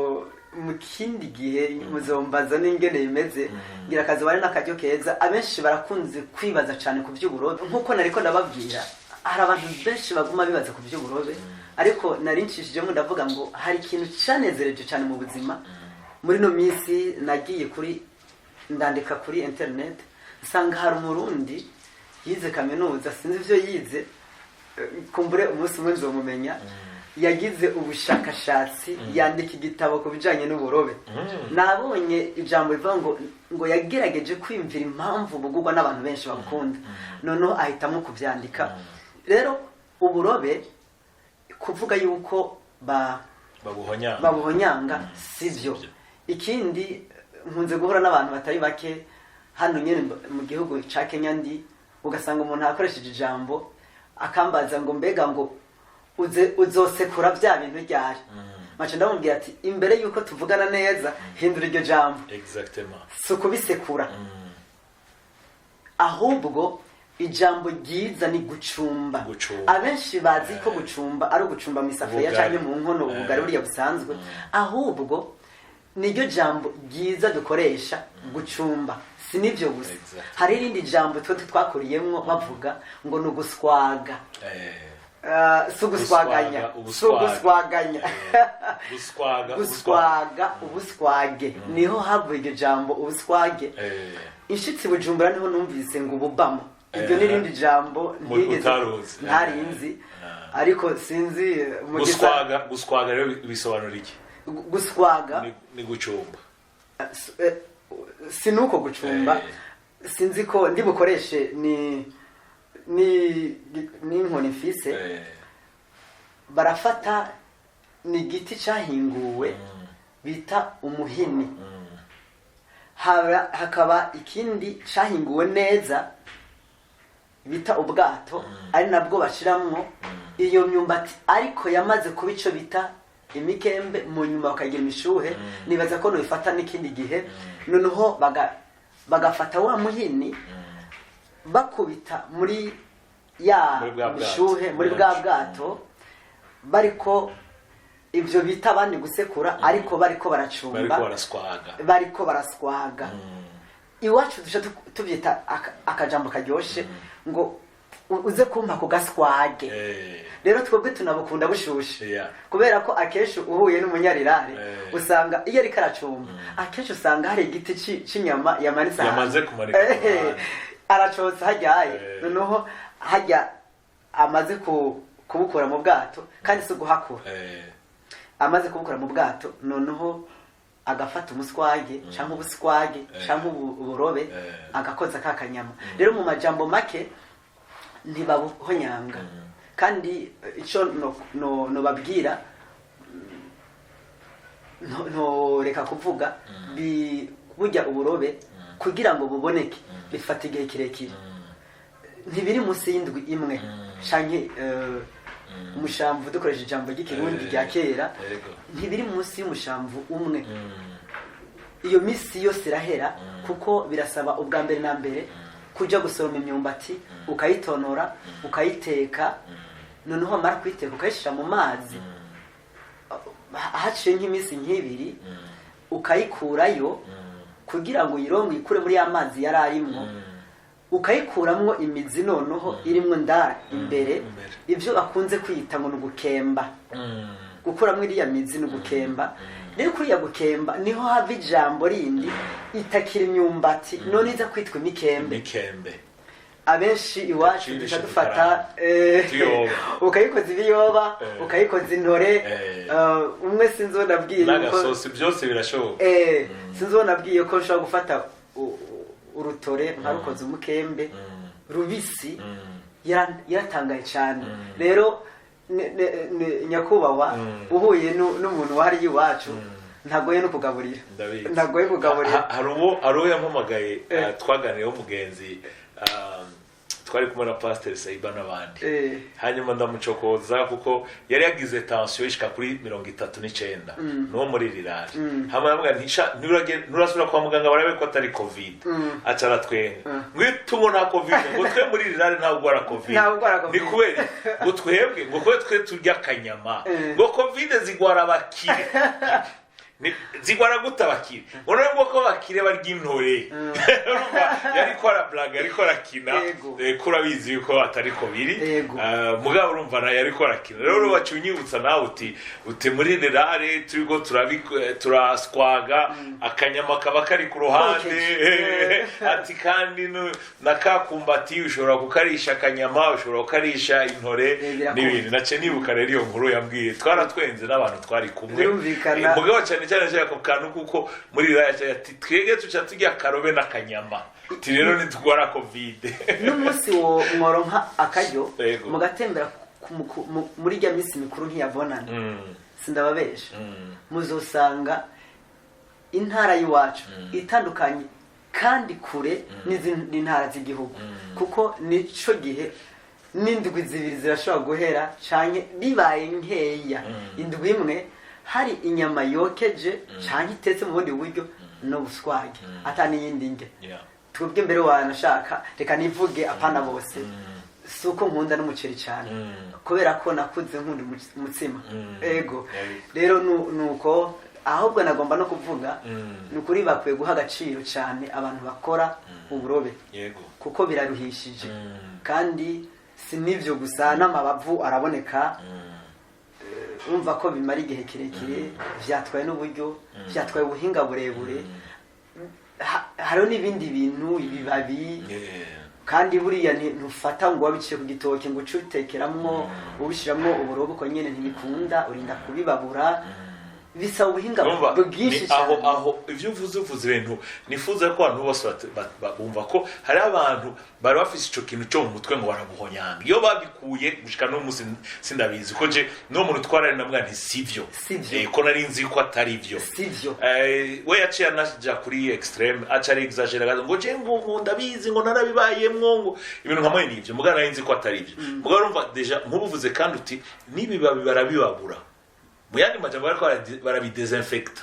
mu kindi gihe muzombaza n'ingene bimeze. Ngira akazi bari n'akaryo keza. Abenshi barakunze kwibaza cyane ku by'uburobe. Nk'uko nariko ndababwira, hari abantu benshi baguma bibaza ku by'uburobe, ariko nari ncishijemo ndavuga ngo hari ikintu cyanezereje cyane mu buzima. Muri no minsi nagiye kuri, ndandika kuri internet, nsanga hari Umurundi yize kaminuza, sinzi ibyo yize, kumbure umunsi umwe nzomumenya, yagize ubushakashatsi, yandika igitabo ku bijyanye n'uburobe. Nabonye ijambo rivuga ngo yagerageje kwiyumvira impamvu bugurwa n'abantu benshi babukunda, noneho ahitamo kubyandika. Rero uburobe, kuvuga yuko ba Babuhonyanga. babuhonyanga, sibyo. Sibyo. Ikindi, nkunze guhura n'abantu batari bake hano nyine mu gihugu ca Kenya ndi, ugasanga umuntu akoresheje ijambo akambaza ngo: "Mbega ngo uze uzosekura bya bintu ryari?" Mace ndamubwira ati: "Imbere yuko tuvugana neza, hindura iryo jambo." Si ukubisekura, ahubwo ijambo ryiza ni gucumba. Gucumba. Abenshi bazi ko gucumba ari ugucumba mu isafuriya Ubugari. canke mu nkono, ubugari buriya busanzwe. Ahubwo niryo jambo ryiza dukoresha, gucumba. Si nibyo gusa, hari irindi jambo twe twakuriyemwo bavuga ngo ni uguswaga. Si uguswaganya, Guswaga, si uguswaganya. Guswaga. Guswaga, ubuswage, niho havuye iryo jambo ubuswage. Inshitsi Bujumbura niho numvise ngo ububamo, iryo n'irindi jambo ntigeze Utaruzi. ntarinzi, ariko sinzi mu Guswaga rero bisobanura iki? Guswaga Ni gucumba. Si nuko gucumba. Sinzi ko ndi bukoreshe ni n'inkoni mfise. Barafata, ni igiti cyahinguwe bita umuhini. Hakaba ikindi cyahinguwe neza bita ubwato, ari nabwo bashiramwo iyo myumbati, ariko yamaze kuba ico bita imikembe, mu nyuma bakagira imishuhe. Nibaza ko nubifata n'ikindi gihe. Noneho bagafata wa muhini, bakubita muri ya Muri bwa bwato. mishuhe, muri bwa bwato, bariko ibyo bita abandi gusekura, ariko bariko baracumba. Bariko baraswaga. Bariko baraswaga. Iwacu duca tubyita akajambo karyoshe ngo uze kumpa ku gaswage. Rero twebwe tunabukunda bushushe, kubera ko akenshi uhuye n'umunyarirare, usanga iyo ariko aracumba, akenshi usanga hari igiti c'inyama yamanitse ahantu. Yamaze kumanika ku ruhande. Aracotsa hajyaye. Noneho hajya amaze kubukura mu bwato, kandi si uguhakura, amaze kubukura mu bwato, noneho agafata umuswage cyangwa ubuswage cyangwa uburobe, agakoza ka kanyama. Rero mu majambo make, ntibabuhonyanga. Kandi icyo nobabwira, ntoreka kuvuga, burya uburobe kugira ngo buboneke bifata igihe kirekire, ntibiri munsi y'indwi imwe canke umushamvu, dukoresha ijambo ry'Ikirundi rya kera, ntibiri munsi y'umushamvu umwe. Iyo minsi yose irahera, kuko birasaba ubwa mbere na mbere kuja gusoroma imyumbati, ukayitonora, ukayiteka, noneho wamara kuyiteka ukayishyira mu mazi. Haciye nk'iminsi nk'ibiri ukayikurayo, kugira ngo uyironge, uyikure muri ya mazi yari arimwo, ukayikuramwo imizi, noneho irimwo ndani imbere. Imbere. Ibyo bakunze kwita ngo ni ugukemba. Gukuramo iriya mizi ni ugukemba. Rero kuriya gukemba niho hava ijambo rindi, itakira imyumbati, none iza kwitwa imikembe. Imikembe. Abenshi iwacu Gacirisha duca dufata Tuyoba. ukayikoza ibiyoba, ukayikoza intore. Umwe sinzi uwo nabwiye yuko N'agasosi, byose birashoboka. Sinzi uwo nabwiye ko nshobora gufata urutore nkarukoza umukembe rubisi. Yaratangaye cyane. Rero nyakubahwa, uhuye n'umuntu wahariye iwacu, ntagoye no kugaburira. Ndabizi. Ntagoye kugaburira. Hari uwo yampamagaye, twaganiriyeho, umugenzi, Twari kumwe na Pasiteri Sayiba n'abandi. Hanyuma ndamucokoza kuko yari yagize tension ishika kuri 39, nuwo muri rirari. Hama ndamubwira nti: "Sha, nturasubira kwa muganga barabe ko atari COVID?" Aca aratwenga ngo itungo nta COVID, ngo twe muri rirari ntabwo ugwara COVID. Ntawe ugwara COVID. Ni kubera ngo twebwe, ngo kubera twe turya akanyama, ngo COVID zigwara abakire. Zigwara gute abakire? Ngo none ngo ko abakire barya intore. Urumva yariko arablaga, yariko arakina. Ko urabizi yuko atari ko biri. Mugabo urumva nawe yariko arakina. Rero waciye unyibutsa nawe uti muri rerare turiko turaswaga, akanyama kaba kari ku ruhande. Kokeje. Ati kandi na kakumbati ushobora kukarisha akanyama, ushobora kukarisha intore. Birakunda. N'ibindi. Naciye nibuka rero iyo nkuru yambwiye, twaratwenze n'abantu twari kumwe. Birumvikana. Mugabo cyane cyane cyane ako kantu, kuko muri ririya ati twebwe tuca turya akarobe n'akanyama, ati rero ntitugwara COVID. N'umunsi wo mworonka akaryo mugatembera muri rya minsi mikuru nk'iyabonana, sindababesha, muzosanga intara y'iwacu itandukanye kandi kure n'izindi ntara z'igihugu, kuko nico gihe n'indwi 2 zirashobora guhera canke bibaye nkeya indwi imwe, hari inyama yokeje canke itetse mu bundi buryo n'ubuswage, ata n'iyindi ndya. Twebwe mbere wanashaka, reka nivuge apana bose, si uko nkunda n'umuceri cyane, kubera ko nakuze nkunda umutsima. Ego. Rero nuko ahubwo nagomba no kuvuga, ni ukuri bakwiye guha agaciro cyane abantu bakora uburobe, kuko biraruhishije. Kandi si n'ibyo gusa, n'amabavu araboneka. Urumva ko bimara igihe kirekire, vyatwaye n'uburyo, vyatwaye ubuhinga burebure. Hariho n'ibindi bintu, ibibabi. Kandi buriya ntufata ngo wabiciye ku gitoki ngo uce ubitekeramwo, ubishiramwo uburobe uko nyene, ntibikunda, urinda kubibabura, bisaba ubuhinga Urumva, bwinshi ni aho cyane. Aho ivyo uvuze ibintu nifuza ko abantu bose bumva ko hari abantu bari bafise ico kintu cyo mu mutwe ngo barabuhonyanga iyo babikuye. Gushika n'uyu munsi sindabizi ko je n'uwo muntu twarari namubwira nti sivyo. Sivyo. Ko nari nzi ko atari vyo. Sivyo. We yaciye anaja kuri extreme, aca ari exagera gato, ngo je ngo ndabizi, ngo narabibayemwo, ngo ibintu nka mwene ivyo. Mugabo nari nzi ko atari ivyo. Mugabo urumva déjà nkubuvuze kandi uti n'ibibabi barabibabura, mu yandi majambo bariko barabidesinfecta.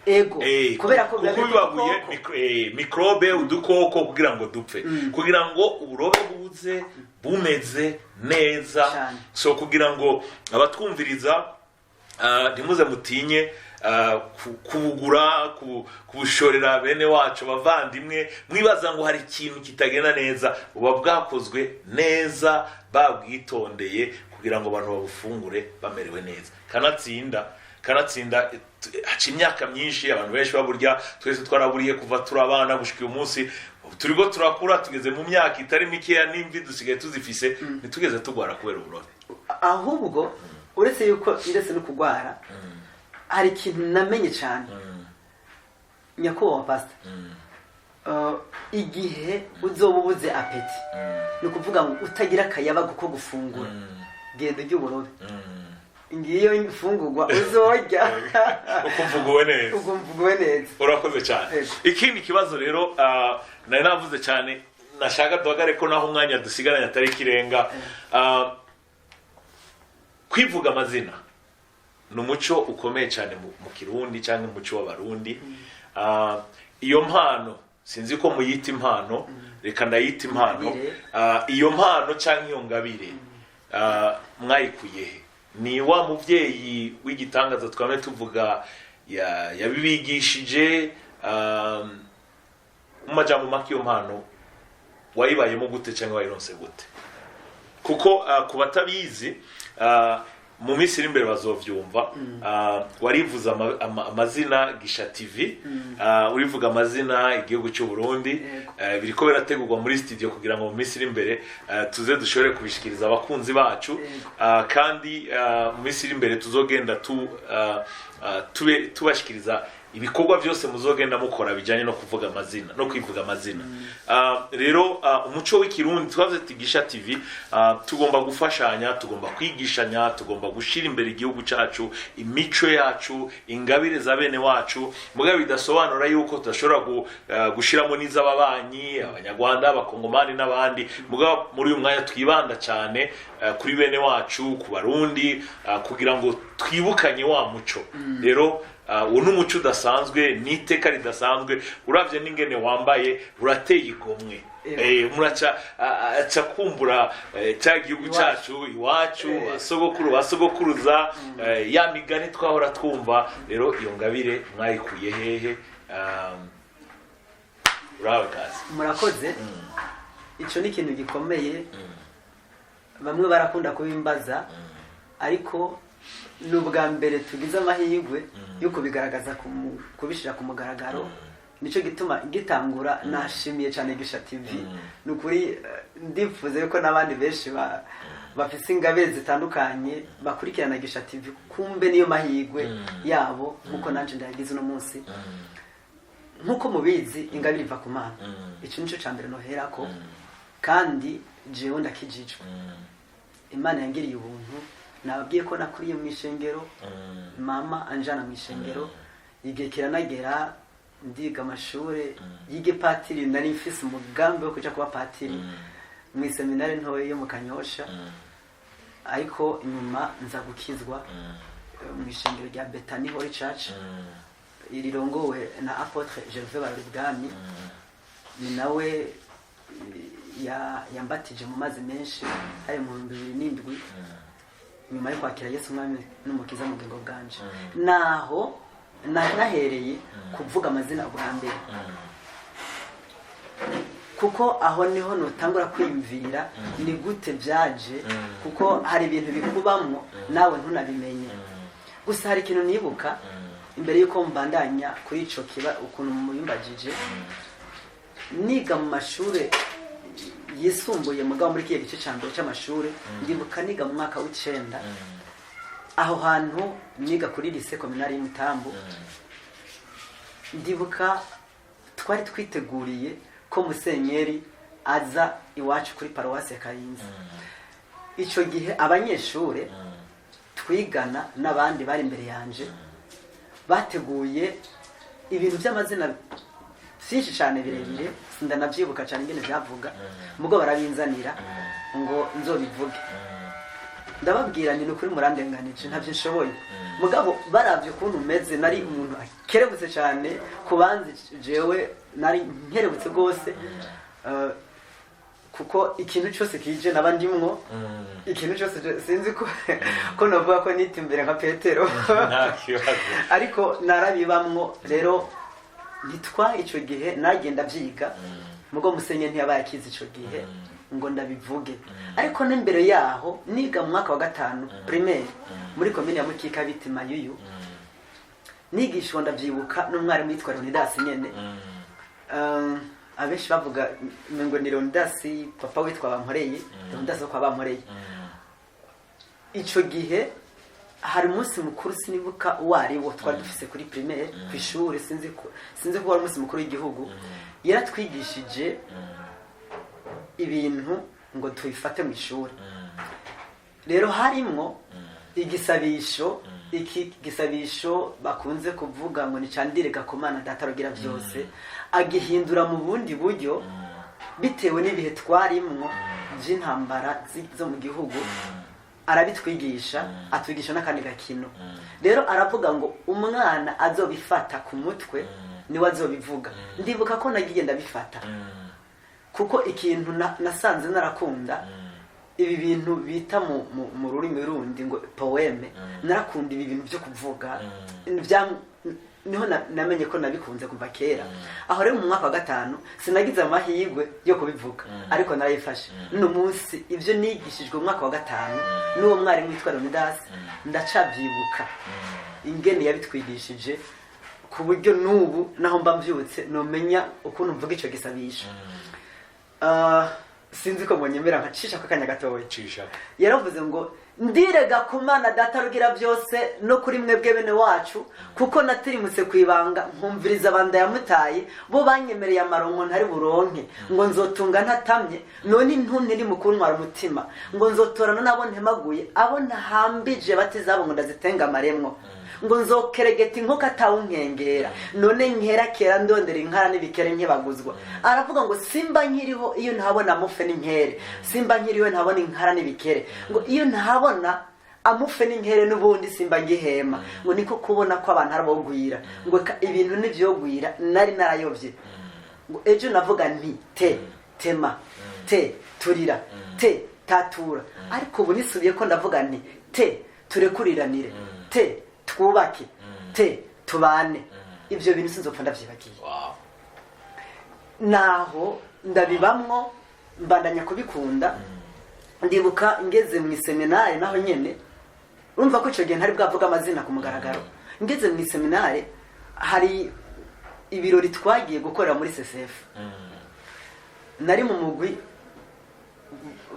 Ego, kubera ko biba kuko biri bibabuye udukoko. Microbe, udukoko, kugira ngo dupfe, kugira ngo uburobe buze bumeze neza. Cane. So kugira ngo abatwumviriza, ntimuze mutinye kubugura, kubushorera bene wacu bavandimwe mwibaza ngo hari ikintu kitagenda neza. Buba bwakozwe neza, babwitondeye kugira ngo abantu babufungure bamerewe neza. Kanatsinda haca imyaka myinshi abantu benshi baburya. Twese twaraburiye kuva turi abana gushika uyu munsi turiko turakura, tugeze mu myaka itari mikeya, n'imvi dusigaye tuzifise, ntitugeze tugwara kubera uburobe. Ahubwo uretse yuko ndetse no kugwara, hari ikintu namenye cyane, nyakubahwa pasita. Igihe uzoba ubuze appétit, ni ukuvuga ngo utagira akayabagu ko gufungura, genda urya uburobe, ngiyo mfungurwa uzorya. Ukumva uguwe neza. Ukumva uguwe neza. Urakoze cyane. Yego. Ikindi kibazo rero, nari navuze cyane, nashaka duhagare ko naho umwanya dusigaranye atari ikirenga. Kwivuga amazina ni umuco ukomeye cyane mu Kirundi cyangwa umuco w'Abarundi. Iyo mpano, sinzi ko muyita impano, reka ndayita impano. Ingabire. Iyo mpano cyangwa iyo ngabire, mwayikuye he? Ni wa muvyeyi w'igitangaza twame tuvuga yabibigishije? Mu majambo make, iyo mpano wayibayemo gute cyangwa wayironse gute? Kuko ku batabizi, mu minsi iri imbere bazovyumva. Warivuze amazina Gisha TV, urivuga amazina igihugu cy'u Burundi. Biriko birategurwa muri studio kugira ngo mu minsi iri imbere tuze dushobore kubishikiriza abakunzi bacu. Kandi mu minsi iri imbere tuzogenda tubashikiriza. Ibikorwa byose muzogenda mukora bijyanye no kuvuga amazina no kwivuga amazina. Rero umuco w'Ikirundi, twavuze tuti Gisha TV, tugomba gufashanya, tugomba kwigishanya, tugomba gushyira imbere igihugu cyacu, imico yacu, ingabire za bene wacu, mugabo bidasobanura yuko tudashobora gushiramo n'iz'ababanyi, Abanyarwanda, Abakongomani n'abandi. Mugabo muri uyu mwanya twibanda cyane kuri bene wacu, ku Barundi, kugira ngo twibukanye wa muco. Rero uwo ni umuco udasanzwe, ni iteka ridasanzwe. Uravye n'ingene wambaye, urateye igomwe. Muraca aca kumbura cya gihugu Iwacu. cyacu, iwacu, basogokuru, basogokuruza, ya migani twahora twumva. Rero iyo ngabire mwayikuye hehe? Urawe kazi. Murakoze. Icyo ni ikintu gikomeye, bamwe barakunda kubimbaza, ariko ni ubwa mbere tugize amahirwe yo kubigaragaza, kubishyira ku mugaragaro. Nicyo gituma gitangura nashimiye cyane Gisha TV. Ni ukuri, ndifuza yuko n'abandi benshi bafise ingabire zitandukanye bakurikirana Gisha TV, kumbe niyo mahirwe yabo nkuko nanjye ndayagize uno munsi. Nk'uko mubizi, ingabire iva ku Mana. Icyo nicyo cya mbere noherako. Kandi jewe ndakijijwe, Imana yangiriye ubuntu. Nababwiye ko nakuriye mu ishengero, mama anjana mu ishengero. Igihe kiranagera ndiga amashuri y'igipatiri. Nari mfise umugambi wo kuja kuba patiri mu iseminari ntoya yo mu Kanyosha, ariko nyuma nza gukizwa mu ishengero rya Betani Holy Church rirongowe na Apôtre Gervais Baroribwami. Ni nawe yambatije mu mazi menshi, hari mu 2007, nyuma yo kwakira Yesu Umwami n'Umukiza mu bugingo bwanje. Naho nahereye kuvuga amazina bwa mbere, kuko aho niho nutangura kwiyumvira ni gute byaje, kuko hari ibintu bikubamwo nawe ntunabimenye. Gusa hari ikintu nibuka imbere y'uko mbandanya kuri ico kiba ukuntu mubimbajije. Niga mu mashuri yisumbuye, mugabo muri kiya gice cya mbere cy'amashuri, ndibuka niga mu mwaka w'icenda. Aho hantu niga kuri lycée communale y'Imutambu, ndibuka twari twiteguriye ko musenyeri aza iwacu kuri paruwasi ya Kayinza. Icyo gihe abanyeshuri twigana n'abandi bari imbere yanje bateguye ibintu by'amazina byinshi cyane birebire, sindanabyibuka cyane ingene byavuga, mugo barabinzanira ngo nzobivuge. Ndababwira nti: "Ni ukuri murandenganije, ntabyo nshoboye." Mugabo baravye ukuntu umeze, nari umuntu akerebutse cyane ku banzi. Jewe nari nkerebutse rwose, kuko ikintu cyose kije naba ndimwo, ikintu cyose. Sinzi ko navuga ko nita imbere nka Petero. Nta kibazo. Ariko narabibamwo. Rero ntitwa icyo gihe nagenda byiga, mugo musenye ntiyabaye akizi icyo gihe ngo ndabivuge. Ariko n'imbere yaho, niga mu mwaka wa gatanu primaire muri komine ya Mukika bita Mayuyu, nigishwa, ndabyibuka, n'umwarimu yitwa Leonidas nyene. Abenshi bavuga ngo ni Leonidas papa witwa Bamporeye, Leonidas wo kwa Bamporeye. Ico gihe hari umunsi mukuru, sinibuka uwo ari wo, twari dufise kuri primaire ku ishuri. Sinzi ko wari umunsi mukuru w'igihugu. Yaratwigishije ibintu ngo tubifate mu ishuri. Rero harimwo igisabisho, iki gisabisho bakunze kuvuga ngo ni candire gakomana Data rugira byose, agihindura mu bundi buryo bitewe n'ibihe twarimwo by'intambara zo mu gihugu. Arabitwigisha, atwigisha n'akandi gakino. Rero aravuga ngo umwana azobifata ku mutwe niwe azobivuga. Ndibuka ko nagiye ndabifata, kuko ikintu nasanze narakunda ibi bintu bita mu rurimi rundi ngo poème. Narakunda ibi bintu byo kuvuga. Niho namenye ko nabikunze kuva kera. Aho rero mu mwaka wa gatanu sinagize amahirwe yo kubivuga, ariko narayifashe. N'uno munsi ibyo nigishijwe mu mwaka wa gatanu n'uwo mwarimu witwa Leonidas ndacabyibuka ingene yabitwigishije, ku buryo n'ubu naho mba mbyutse nomenya ukuntu mvuga ico gisabisho. Sinzi ko munyemera nkacisha ko akanya gatoya. Cisha. Yaravuze ngo Ndirega ku Mana Data rugira byose no kuri mwebwe bene wacu, kuko natirimutse ku ibanga nkumviriza abanda yamutaye, bo banyemereye amaronko ntari buronke, ngo nzotunga ntatamye, none intumwe iri mu kuntwara umutima, ngo nzotorana n'abo ntemaguye, abo ntahambije batizabo ngo ndazitenga amaremwo, ngo nzokeregeta inkoko atawunkengera, none nkera kera ndondera inkara n'ibikere nkebaguzwa. Aravuga ngo simba nkiriho iyo ntabona amufe n'inkere, simba nkiriho ntabona inkara n'ibikere, ngo iyo ntabona amufe n'inkere n'ubundi simba ngihema, ngo niko kubona ko abantu arabogwira, ngo ibintu ntivyogwira, nari narayobye. Ngo ejo navuga nti te tema, te turira, te tatura, ariko ubu nisubiye ko ndavuga nti te turekuriranire, te twubake, te tubane. Ibyo bintu sinzopfa ndavyibagiye. Naho ndabibamwo, mbandanya kubikunda. Ndibuka ngeze mu iseminari naho nyene, urumva ko ico gihe ntari bwavuga amazina ku mugaragaro. Ngeze mu iseminari hari ibirori twagiye gukorera muri CCF. Nari mu mugwi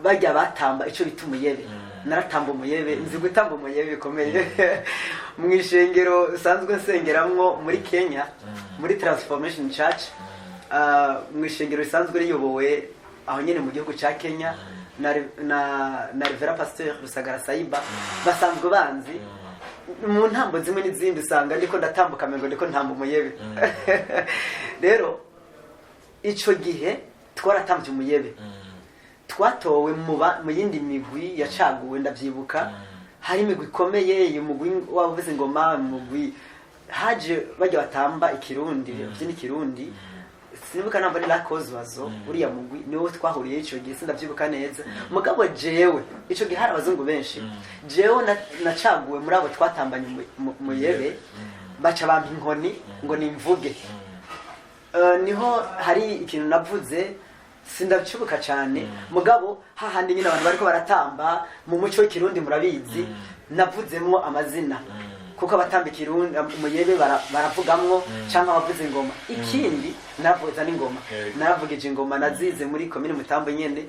bajya batamba ico bita umuyebe. Naratamba umuyebe, nzi gutamba umuyebe bikomeye. Mu ishengero nsanzwe nsengeramwo muri Kenya, muri Transformation Church, mu ishengero risanzwe riyobowe aho nyene mu gihugu ca Kenya na Reverend Pasteur Rusagara Saiba, basanzwe banzi mu ntambo zimwe n'izindi, usanga ndiko ndatambuka mengo ndiko ntamba umuyebe. Rero ico gihe twaratambye umuyebe, twatowe mu yindi migwi yacaguwe. Ndavyibuka hari imigwi ikomeye, uyu mugwi wavuze ingoma, umugwi haje bajya batamba ikirundi, babyina ikirundi, sinibuka namba ari lakozwazo. Uriya mugwi niwo twahuriye ico gihe, sindavyibuka neza. Mugabo jewe ico gihe hari abazungu benshi, jewe nacaguwe muri abo twatambanye muyebe, baca bampa inkoni ngo nimvuge. Niho hari ikintu navuze, sindacibuka cyane, mugabo hahandi nyine abantu bariko baratamba mu muco w'ikirundi murabizi, navuzemwo amazina, kuko abatamba ikirundi umuyebe baravugamwo cyangwa abavuza ingoma. Ikindi naravuza n'ingoma. Naravugije ingoma, nazize muri komine Mutambo nyene.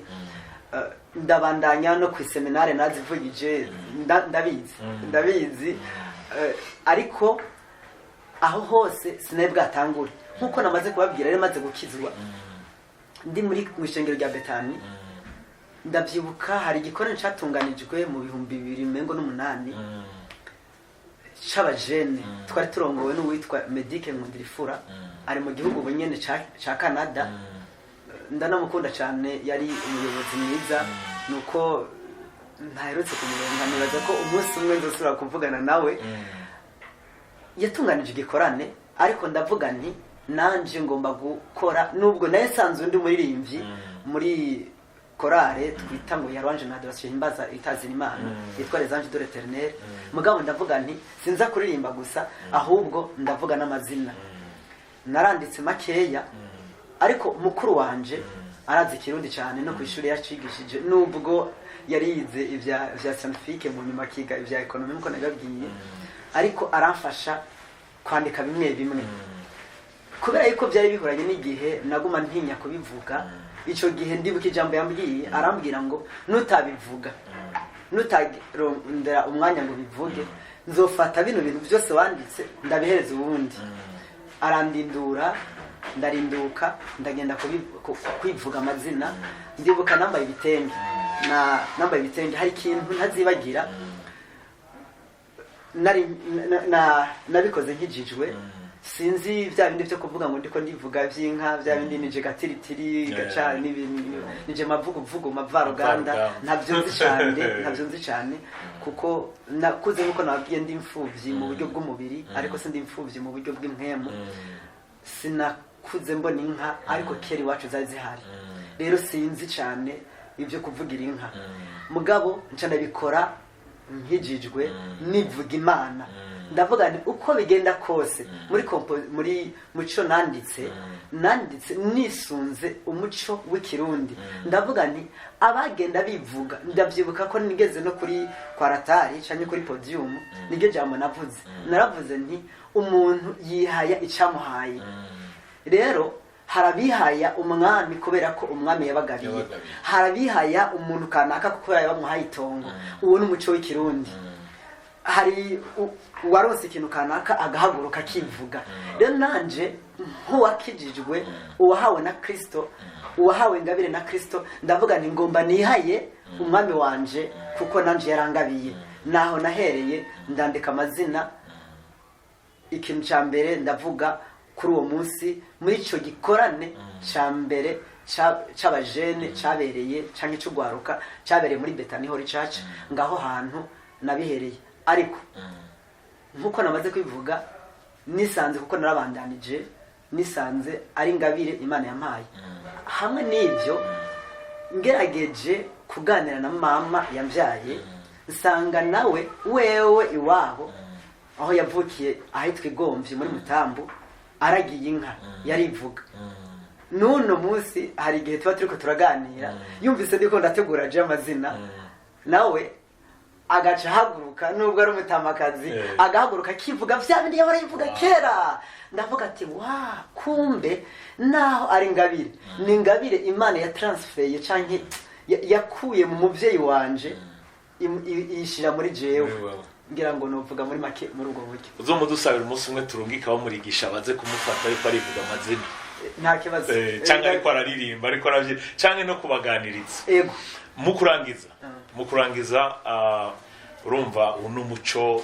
Ndabandanya no ku seminare nazivugije, ndabizi, ndabizi. Ariko aho hose sinari bwatangure nkuko namaze kubabwira. Rero maze gukizwa ndi muri mu ishengero rya Betani, ndavyibuka hari igikorane catunganijwe mu 2008 c'abajene. Twari turongowe n'uwitwa Medike Nkundirifura, ari mu gihugu ubu nyene ca Canada. Ndanamukunda cyane, yari umuyobozi mwiza. Nuko ntaherutse kumuronka, nibaza ko umunsi umwe nzosubira kuvugana nawe. Yatunganije igikorane, ariko ndavuga nti nanje ngomba gukora, nubwo naye nsanzwe undi muririmbyi muri korale twita ngo ya Louange na Adoration himbaza itazira Imana, yitwa Les Anges de l'Éternel. Mugabo ndavuga nti sinza kuririmba gusa, ahubwo ndavuga n'amazina. Naranditse makeya, ariko mukuru wanje arazi ikirundi cyane, no ku ishuri yacigishije, nubwo yari yize ibya vya scientifique, mu nyuma akiga ibya économie nkuko nabibabwiye, ariko aramfasha kwandika bimwe bimwe. Kubera yuko byari bihuranye n'igihe naguma ntinya kubivuga icyo gihe, ndibuka ijambo yambwiye, arambwira ngo nutabivuga, nutarondera umwanya ngo bivuge, nzofata bino bintu byose wanditse ndabihereza uwundi. Arandindura, ndarinduka, ndagenda kwivuga amazina. Ndibuka nambaye ibitenge, na nambaye ibitenge. Hari ikintu ntazibagira, nari nabikoze nkijijwe, sinzi bya bindi byo kuvuga ngo ndiko ndivuga by'inka, bya bindi nije gatiritiri gaca n'ibintu, nije mavuguvugu mavaruganda. Mavaruganda. Ntabyo nzi cyane, ntabyo nzi cyane, kuko nakuze nkuko nababwiye ndi imfuvyi mu buryo bw'umubiri, ariko sindi imfuvyi mu buryo bw'impwemu. Sinakuze mbona inka, ariko kera iwacu zari zihari. Rero sinzi cyane ibyo kuvugira inka, mugabo nca ndabikora nkijijwe, nivuga Imana. Ndavuga nti uko bigenda kose muri muri muco nanditse, nanditse nisunze umuco w'ikirundi. Ndavuga nti abagenda bivuga, ndabyibuka ko nigeze no kuri kwaratari canke kuri podium, niryo jambo navuze. Naravuze nti umuntu yihaya icamuhaye. Rero Hari abihaya umwami kubera ko umwami yabagabiye. Yabagabiye. Hari abihaya umuntu kanaka kubera yabamuhaye itongo. Uwo ni umuco w'Ikirundi. Hari uwaronse ikintu kanaka agahaguruka akivuga. Rero nanje nk'uwakijijwe, uwahawe na Kristo, uwahawe ingabire na Kristo, ndavuga nti ngomba nihaye umwami wanje kuko nanje yarangabiye. Naho nahereye ndandika amazina. Ikintu cya mbere ndavuga kuri uwo munsi, muri icyo gikorane cya mbere c'abajene cyabereye, canke c'ugwaruka cyabereye muri Bethany Holy Church, ngaho hantu nabihereye. Ariko nkuko namaze kwivuga, nisanze kuko narabandanije, nisanze ari ingabire Imana yampaye. Hamwe n'ibyo, ngerageje kuganira na mama yambyaye, nsanga nawe wewe iwabo aho yavukiye ahitwa Igomvyi muri Mutambu aragiye inka, yarivuga. N'uno munsi hari igihe tuba turiko turaganira, yumvise ndiko ndategura je amazina, nawe agaca ahaguruka, nubwo ari umutamakazi, agahaguruka akivuga vya bindi yahora yivuga kera. Ndavuga ati: "Wa kumbe naho ari ingabire, ni ingabire Imana ya transfeye canke yakuye mu muvyeyi wanje, iyishira muri jewe." Muri wewe. Ngira ngo novuga muri make muri ubwo buryo. Uzomudusabira umunsi umwe turungike abamurigisha baze kumufata ariko arivuga amazina. Nta kibazo. Canke ariko araririmba, ariko aravyina, canke no kubaganiriza. Ego. Mu kurangiza, urumva uyu ni umuco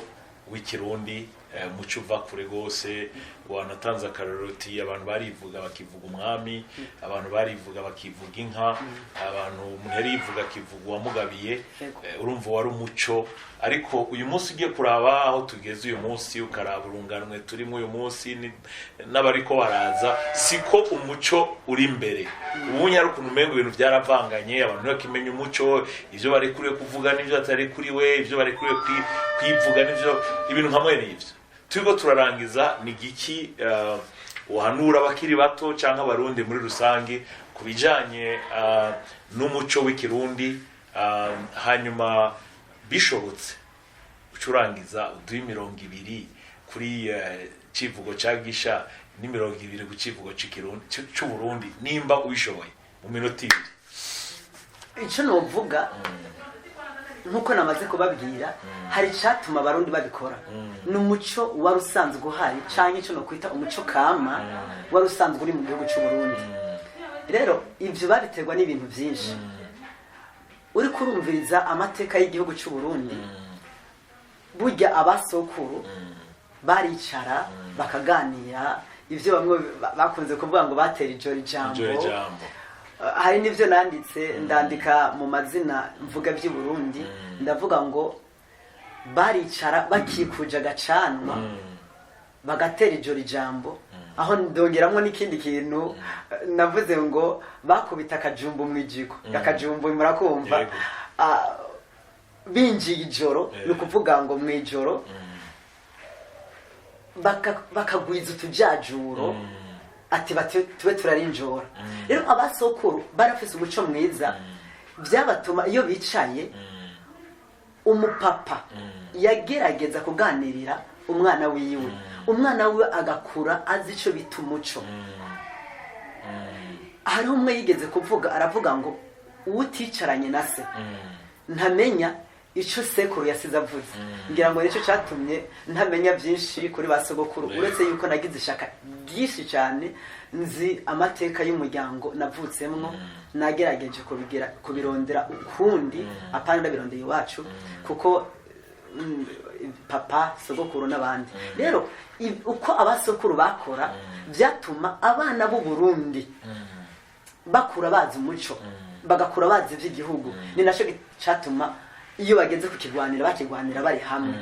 w'Ikirundi, umuco uva kure rwose. Wanatanze akarorero uti abantu barivuga bakivuga umwami, abantu barivuga bakivuga inka, abantu umuntu yarivuga akivuga uwamugabiye. Urumva wari umuco. Ariko uyu munsi ugiye kuraba aho tugeze uyu munsi, ukaraba urunganwe turimo uyu munsi n'abariko baraza, siko umuco uri imbere. Ubu nyari ukuntu umengo ibintu byaravanganye, abantu ntibakimenya umuco, ibyo barekuriwe kuvuga n'ibyo batarekuriwe, ibyo barekuriwe kwivuga n'ibyo, ibintu nka mwene ivyo. Turiko turarangiza, ni giki uhanura abakiri bato cyangwa Abarundi muri rusange ku bijanye n'umuco w'Ikirundi? Hanyuma bishobotse ucurangiza uduhe 20 kuri civugo ca Gisha n'20 ku civugo c'Ikirundi c'Uburundi, nimba ubishoboye mu minota 2. Icyo novuga, nkuko namaze kubabwira, hari icyatuma Abarundi babikora, ni umuco wari usanzwe uhari, cyangwa icyo nokwita umuco kama wari usanzwe uri mu gihugu cy'u Burundi. Rero ibyo babiterwa n'ibintu byinshi. Uri kurumviriza amateka y'igihugu cy'u Burundi, burya abasokuru baricara bakaganira, ibyo bamwe bakunze kuvuga ngo batera ijoro ijambo. Ijoro ijambo. Hari n'ibyo nanditse, ndandika mu mazina mvuga by'i Burundi, ndavuga ngo baricara bakikuje agacanwa, bagatera ijoro ijambo. Aho ndongeramo n'ikindi kintu, navuze ngo bakubita akajumbu mu ijiko. Akajumbu murakumva? Yego. Ah, binjiye ijoro, ni ukuvuga ngo mu ijoro bakagwiza utujajuro, ati tube turarinjora. Rero abasokuru barafise umuco mwiza, byabatuma iyo bicaye, umupapa yagerageza kuganirira umwana wiwe, umwana wiwe agakura azi ico bita umuco. Hariho umwe yigeze kuvuga, aravuga ngo uwuticaranye na se ntamenya ico sekuru yasize avuze. Ngira ngo nicyo cyatumye ntamenya byinshi kuri ba sogokuru, uretse yuko nagize ishaka ryinshi cyane, nzi amateka y'umuryango navutsemwo. Nagerageje kubigira, kubirondera ukundi, apana ndabirondeye iwacu, kuko papa, sogokuru n'abandi. Rero uko abasokuru bakora byatuma abana b'u Burundi bakura bazi umuco, bagakura bazi iby'igihugu. Ni nacyo cyatuma iyo bageze kukirwanira bakirwanira bari hamwe.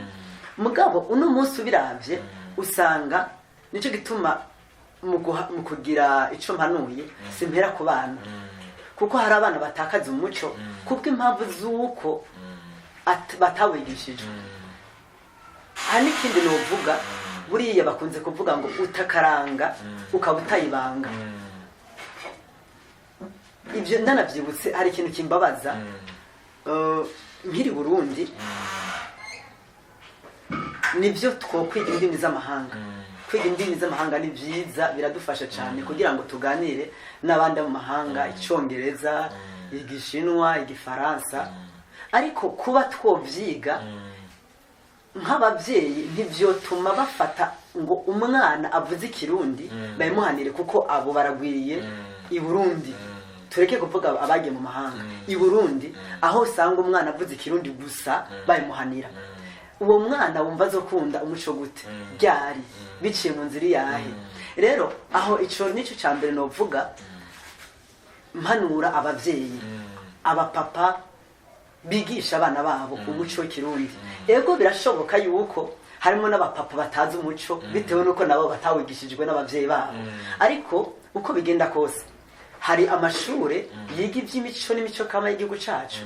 Mugabo uno munsi ubiravye, usanga nicyo gituma mu kugira ico mpanuye simpera ku bana, kuko hari abana batakaza umuco kubw'impamvu z'uko batawigishijwe. Hari n'ikindi novuga, buriya bakunze kuvuga ngo utakaranga ukaba utayibanga. Ibyo ndanabyibutse, hari ikintu kimbabaza. Nkiri Burundi, nibyo twokwiga indimi z'amahanga. Kwiga indimi z'amahanga ni byiza, biradufasha cyane kugira ngo tuganire n'abandi mu mahanga, Icyongereza, Igishinwa, Igifaransa. Ariko kuba twobyiga nk'ababyeyi ntibyotuma bafata ngo umwana avuze Ikirundi babimuhanire, kuko abo baragwiriye i Burundi. Tureke kuvuga abagiye mu mahanga, i Burundi aho usanga umwana avuze Ikirundi gusa babimuhanira. Uwo mwana wumva azokunda umuco gute, ryari, biciye mu nzira iyahe? Rero aho ico nico ca mbere novuga, mpanura abavyeyi, abapapa bigisha abana babo umuco w'Ikirundi. Ego, birashoboka yuko harimo n'abapapa batazi umuco bitewe n'uko nabo batawigishijwe n'abavyeyi babo, ariko uko bigenda kose hari amashure yiga iby'imico n'imico kama y'igihugu cacu.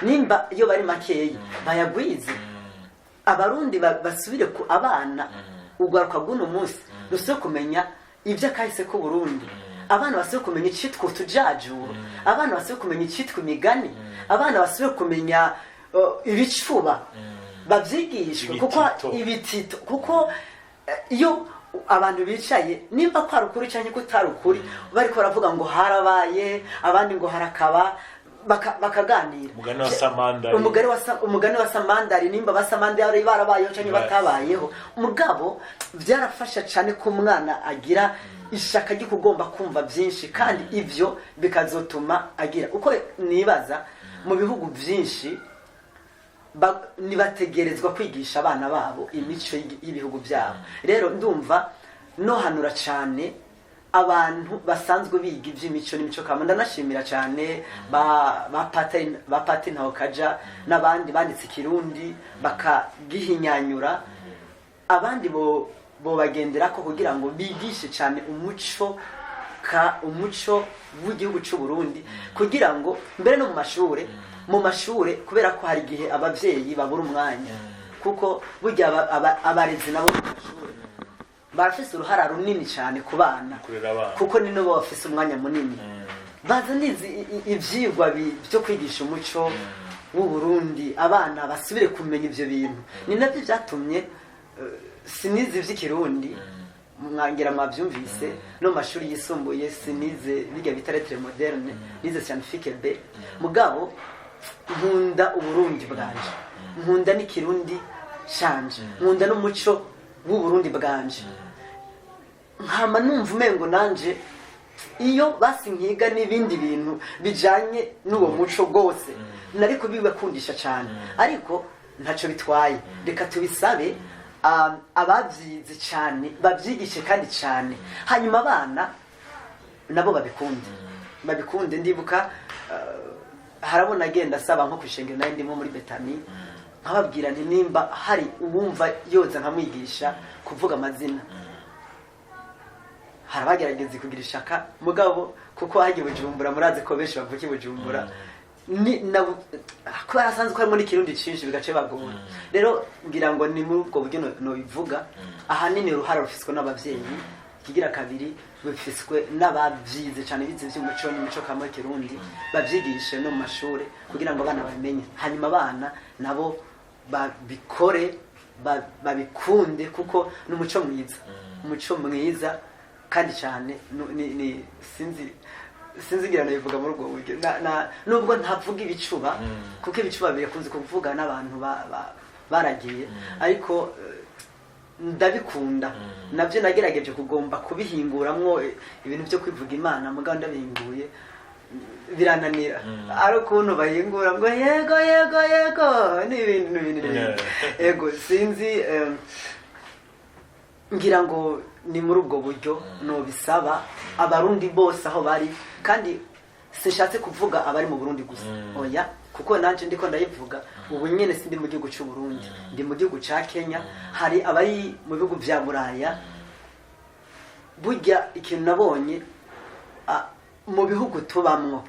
Nimba iyo bari makeyi, bayagwize. Abarundi basubire ku abana, ugaruka bw'uno munsi rusubire kumenya iby'akahise k'Uburundi. Abana basubire kumenya icitwa utujajuro, abana basubire kumenya icitwa imigani, abana basubire kumenya ibicuba, babyigishwe kuko Ibitito. Ibitito, kuko iyo abantu bicaye, nimba kwari ukuri cyangwa kutari ukuri, bariko baravuga ngo harabaye, abandi ngo harakaba, bakaganira. Umugani wa Samandari. Umugani wa Samandari, nimba ba Samandari barabayeho cyangwa batabayeho. Mugabo byarafasha cyane ko umwana agira ishaka ryo kugomba kumva byinshi, kandi ibyo bikazotuma agira uko nibaza. Mu bihugu byinshi nibategerezwa kwigisha abana babo imico y'ibihugu byabo. Rero ndumva nohanura cyane abantu basanzwe biga iby'imico n'imico kama. Ndanashimira cyane ba Patiri Ntawukaja n'abandi banditse Ikirundi bakagihinyanyura. Abandi bo bagendera ko kugira ngo bigishe cyane umuco w'igihugu cy'u Burundi, kugira ngo mbere no mu mashure, kubera ko hari igihe abavyeyi babura umwanya, kuko burya abarezi nabo mu mashure barafise uruhara runini cyane ku bana. Kurera abana. Kuko ni nabo bafise umwanya munini. Baza nizi ivyigwa byo kwigisha umuco w'u Burundi, abana basubire kumenya ivyo bintu. Ni nabyo byatumye sinize ivy'Ikirundi, mwangira mwavyumvise, no mu mashuri yisumbuye sinize bijya bita lettres modernes, nize scientifique B. Mugabo nkunda Uburundi bwanje, nkunda n'Ikirundi canje, nkunda n'umuco w'Uburundi bwanje. Nkama numva umengo nanje iyo basi nkiga n'ibindi bintu bijanye n'uwo muco rwose nari kubibakundisha cyane, ariko ntacyo bitwaye. Reka tubisabe ababyize cyane babyigishe kandi cyane, hanyuma abana nabo babikunde, babikunde. Ndibuka harabona agenda asaba nko kwishengero nayo ndimo muri Betani, nkababwira nti nimba hari uwumva yoza nkamwigisha kuvuga amazina. Harabagerageza kugira ishaka, mugabo kuko hagiye Bujumbura, murazi ko benshi bavuka i Bujumbura, ni na kubera asanzwe ko harimo n'Ikirundi cinshi, bigace bagora. Rero ngira ngo ni muri ubwo buryo nobivuga. Ahanini uruhara rufiswe n'abavyeyi, ikigira kabiri bifiswe n'abavyize cyane, bize ivy'umuco n'imico kama Kirundi, bavyigishe no mu mashure kugira ngo abana babimenye, hanyuma abana nabo babikore, babikunde, kuko ni umuco mwiza, umuco mwiza kandi cyane. Ni sinzi ngira nabivuga muri ubwo buryo. Nubwo ntavuga ibicuba, kuko ibicuba birakunze kuvuga n'abantu baragiye, ariko ndabikunda. Nabyo nagerageje kugomba kubihinguramwo ibintu byo kwivuga Imana, mugabo ndabihinguye birananira. Ari ukuntu bahingura ngo yego yego yego, ni ibintu n'ibindi n'ibindi. Yego, sinzi, ngira ngo ni muri ubwo buryo nobisaba Abarundi bose aho bari. Kandi sinshatse kuvuga abari mu Burundi gusa, oya, kuko nanje ndiko ndayivuga ubu nyene sindi mu gihugu cy'u Burundi, ndi mu gihugu ca Kenya. Hari abari mu bihugu vya Buraya. Burya ikintu nabonye mu bihugu tubamwo,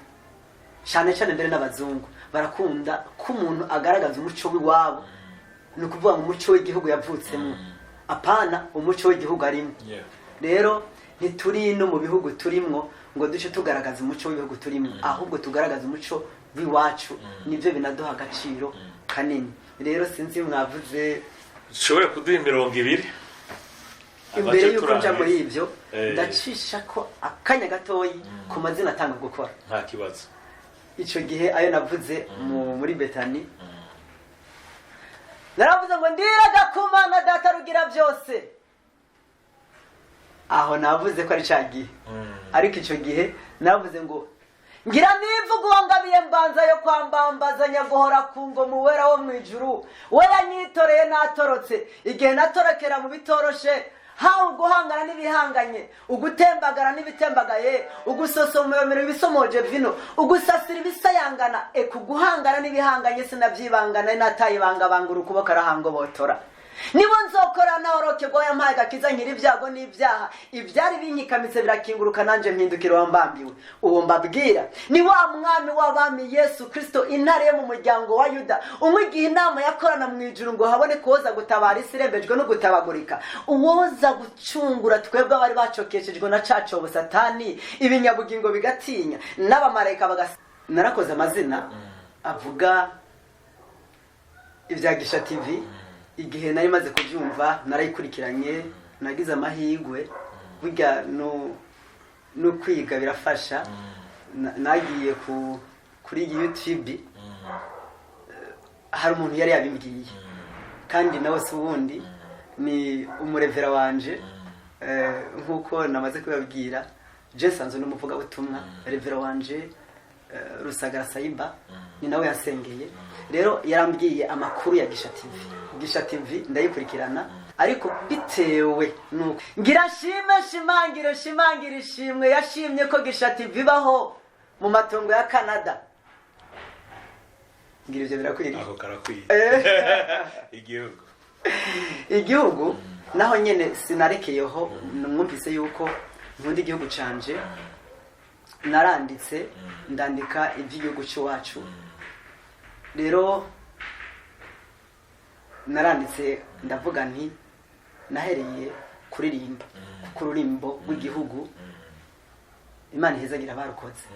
cyane cyane mbere n'abazungu barakunda ko umuntu agaragaza umuco w'iwabo, ni ukuvuga ngo umuco w'igihugu yavutsemo, apana umuco w'igihugu arimo. Rero ntituri no mu bihugu turimwo ngo duce tugaragaza umuco w'ibihugu turimo, ahubwo tugaragaza umuco w'iwacu, nibyo binaduha agaciro kanini. Rero sinzi, mwavuze. Ushobora kuduha imirongo ibiri? Imbere Abace y'uko nja turangiza. muri ibyo, ndacisha ko akanya gatoyi ku mazina atanga gukora. Nta kibazo. Icyo gihe ayo navuze muri Betani, naravuze ngo ndiraga ku Mana Data Rugira byose. Aho navuze ko ari cya gihe, ariko icyo gihe navuze ngo ngira nivuga uwo ngabiye mbanza yo kwambambaza nyaguhora ku ngoma, uwera wo mu ijuru, we yanyitoreye natorotse igihe natorokera mu bitoroshe, hawe uguhangana n'ibihanganye, ugutembagara n'ibitembagaye, ugusosomera ibisomoje vino, ugusasira ibisayangana, eka uguhangana n'ibihanganye sinabyibangana, natayibangabangura ukuboko arahangobotora. Nibo nzokora nahorokerwa, yampaye agakiza nkiri ibyago n'ibyaha ibyari binyikamitse birakinguruka, nanjye mpindukira wambambiwe. Uwo mbabwira ni wa Mwami w'abami Yesu Kirisito, intare yo mu muryango wa Yuda, umwe igihe inama yakorana mu ijuru ngo habone kuwoza gutabara isi irembejwe no gutabagurika, uwoza gucungura twebwe abari bacokeshejwe na ca cobo Satani, ibinyabugingo bigatinya n'abamarayika bagas. Narakoze amazina avuga ibya Gisha TV. Igihe nari maze kubyumva narayikurikiranye, nagize amahirwe, burya no kwiga birafasha. Nagiye kuri YouTube, hari umuntu yari yabimbwiye, kandi nawe si uwundi, ni umurevera wanje. Nk'uko namaze kubabwira, je nsanzwe n'umuvugabutumwa. Revera wanje, Rusagara Sayiba, ni nawe yasengeye. Rero yarambwiye amakuru ya Gisha TV. Gisha TV ndayikurikirana, ariko bitewe nuko ngira nshime, nshimangire, nshimangire ishimwe yashimye ko Gisha TV ibaho mu matongo ya Canada. Ngira ibyo birakwiriye. Ako karakwiye. Igihugu? Igihugu naho nyene sinarekeyeho. Mwumvise yuko nkunda igihugu canje. Naranditse, ndandika iby'igihugu cy'iwacu. Rero naranditse ndavuga nti nahereye kuririmba ku rurimbo rw'igihugu, Imana ihezagira abarukoze.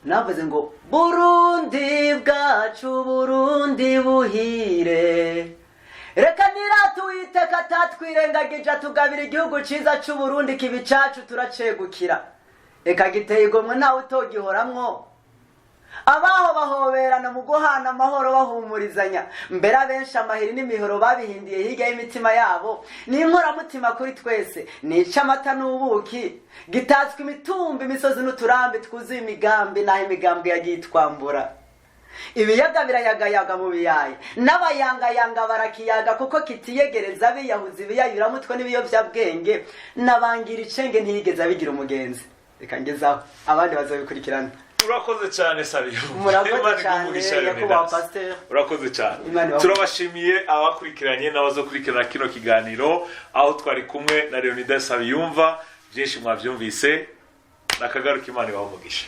Navuze ngo: "Burundi bwacu, Burundi buhire, reka nirate Uwiteka atatwirengagije, atugabira igihugu cyiza c'Uburundi, kibi cacu turacegukira. Reka giteye igomwe, ntawe utogihoramwo. Abaho bahoberana mu guhana amahoro, bahumurizanya. Mbere abenshi amahiri n'imihoro babihindiye hirya y'imitima yabo. Ni inkoramutima kuri twese, nica amata n'ubuki, gitatswe imitumba, imisozi n'uturambi twuzuye imigambi, n'aho imigambwe yagiye itwambura. Ibiyaga birayagayaga mu biyaya, n'abayangayanga barakiyaga, kuko kitiyegereza abiyahuza, ibiyayuramutwe n'ibiyobyabwenge. N'abangira icenge ntiyigeze abigira umugenzi." Reka ngezaho, abandi bazabikurikirana. Urakoze cyane, Sabiyo. Murakoze Imana iguhe cyane, umugisha, nyakubahwa Leonidas. Pasteur. Urakoze cyane. Imana ibahe. Turabashimiye abakurikiranye n'abazokurikirana kino kiganiro, aho twari kumwe na Leonidas Sabiyumva. Byinshi mwabyumvise. Nakagaruka, Imana ibahe umugisha.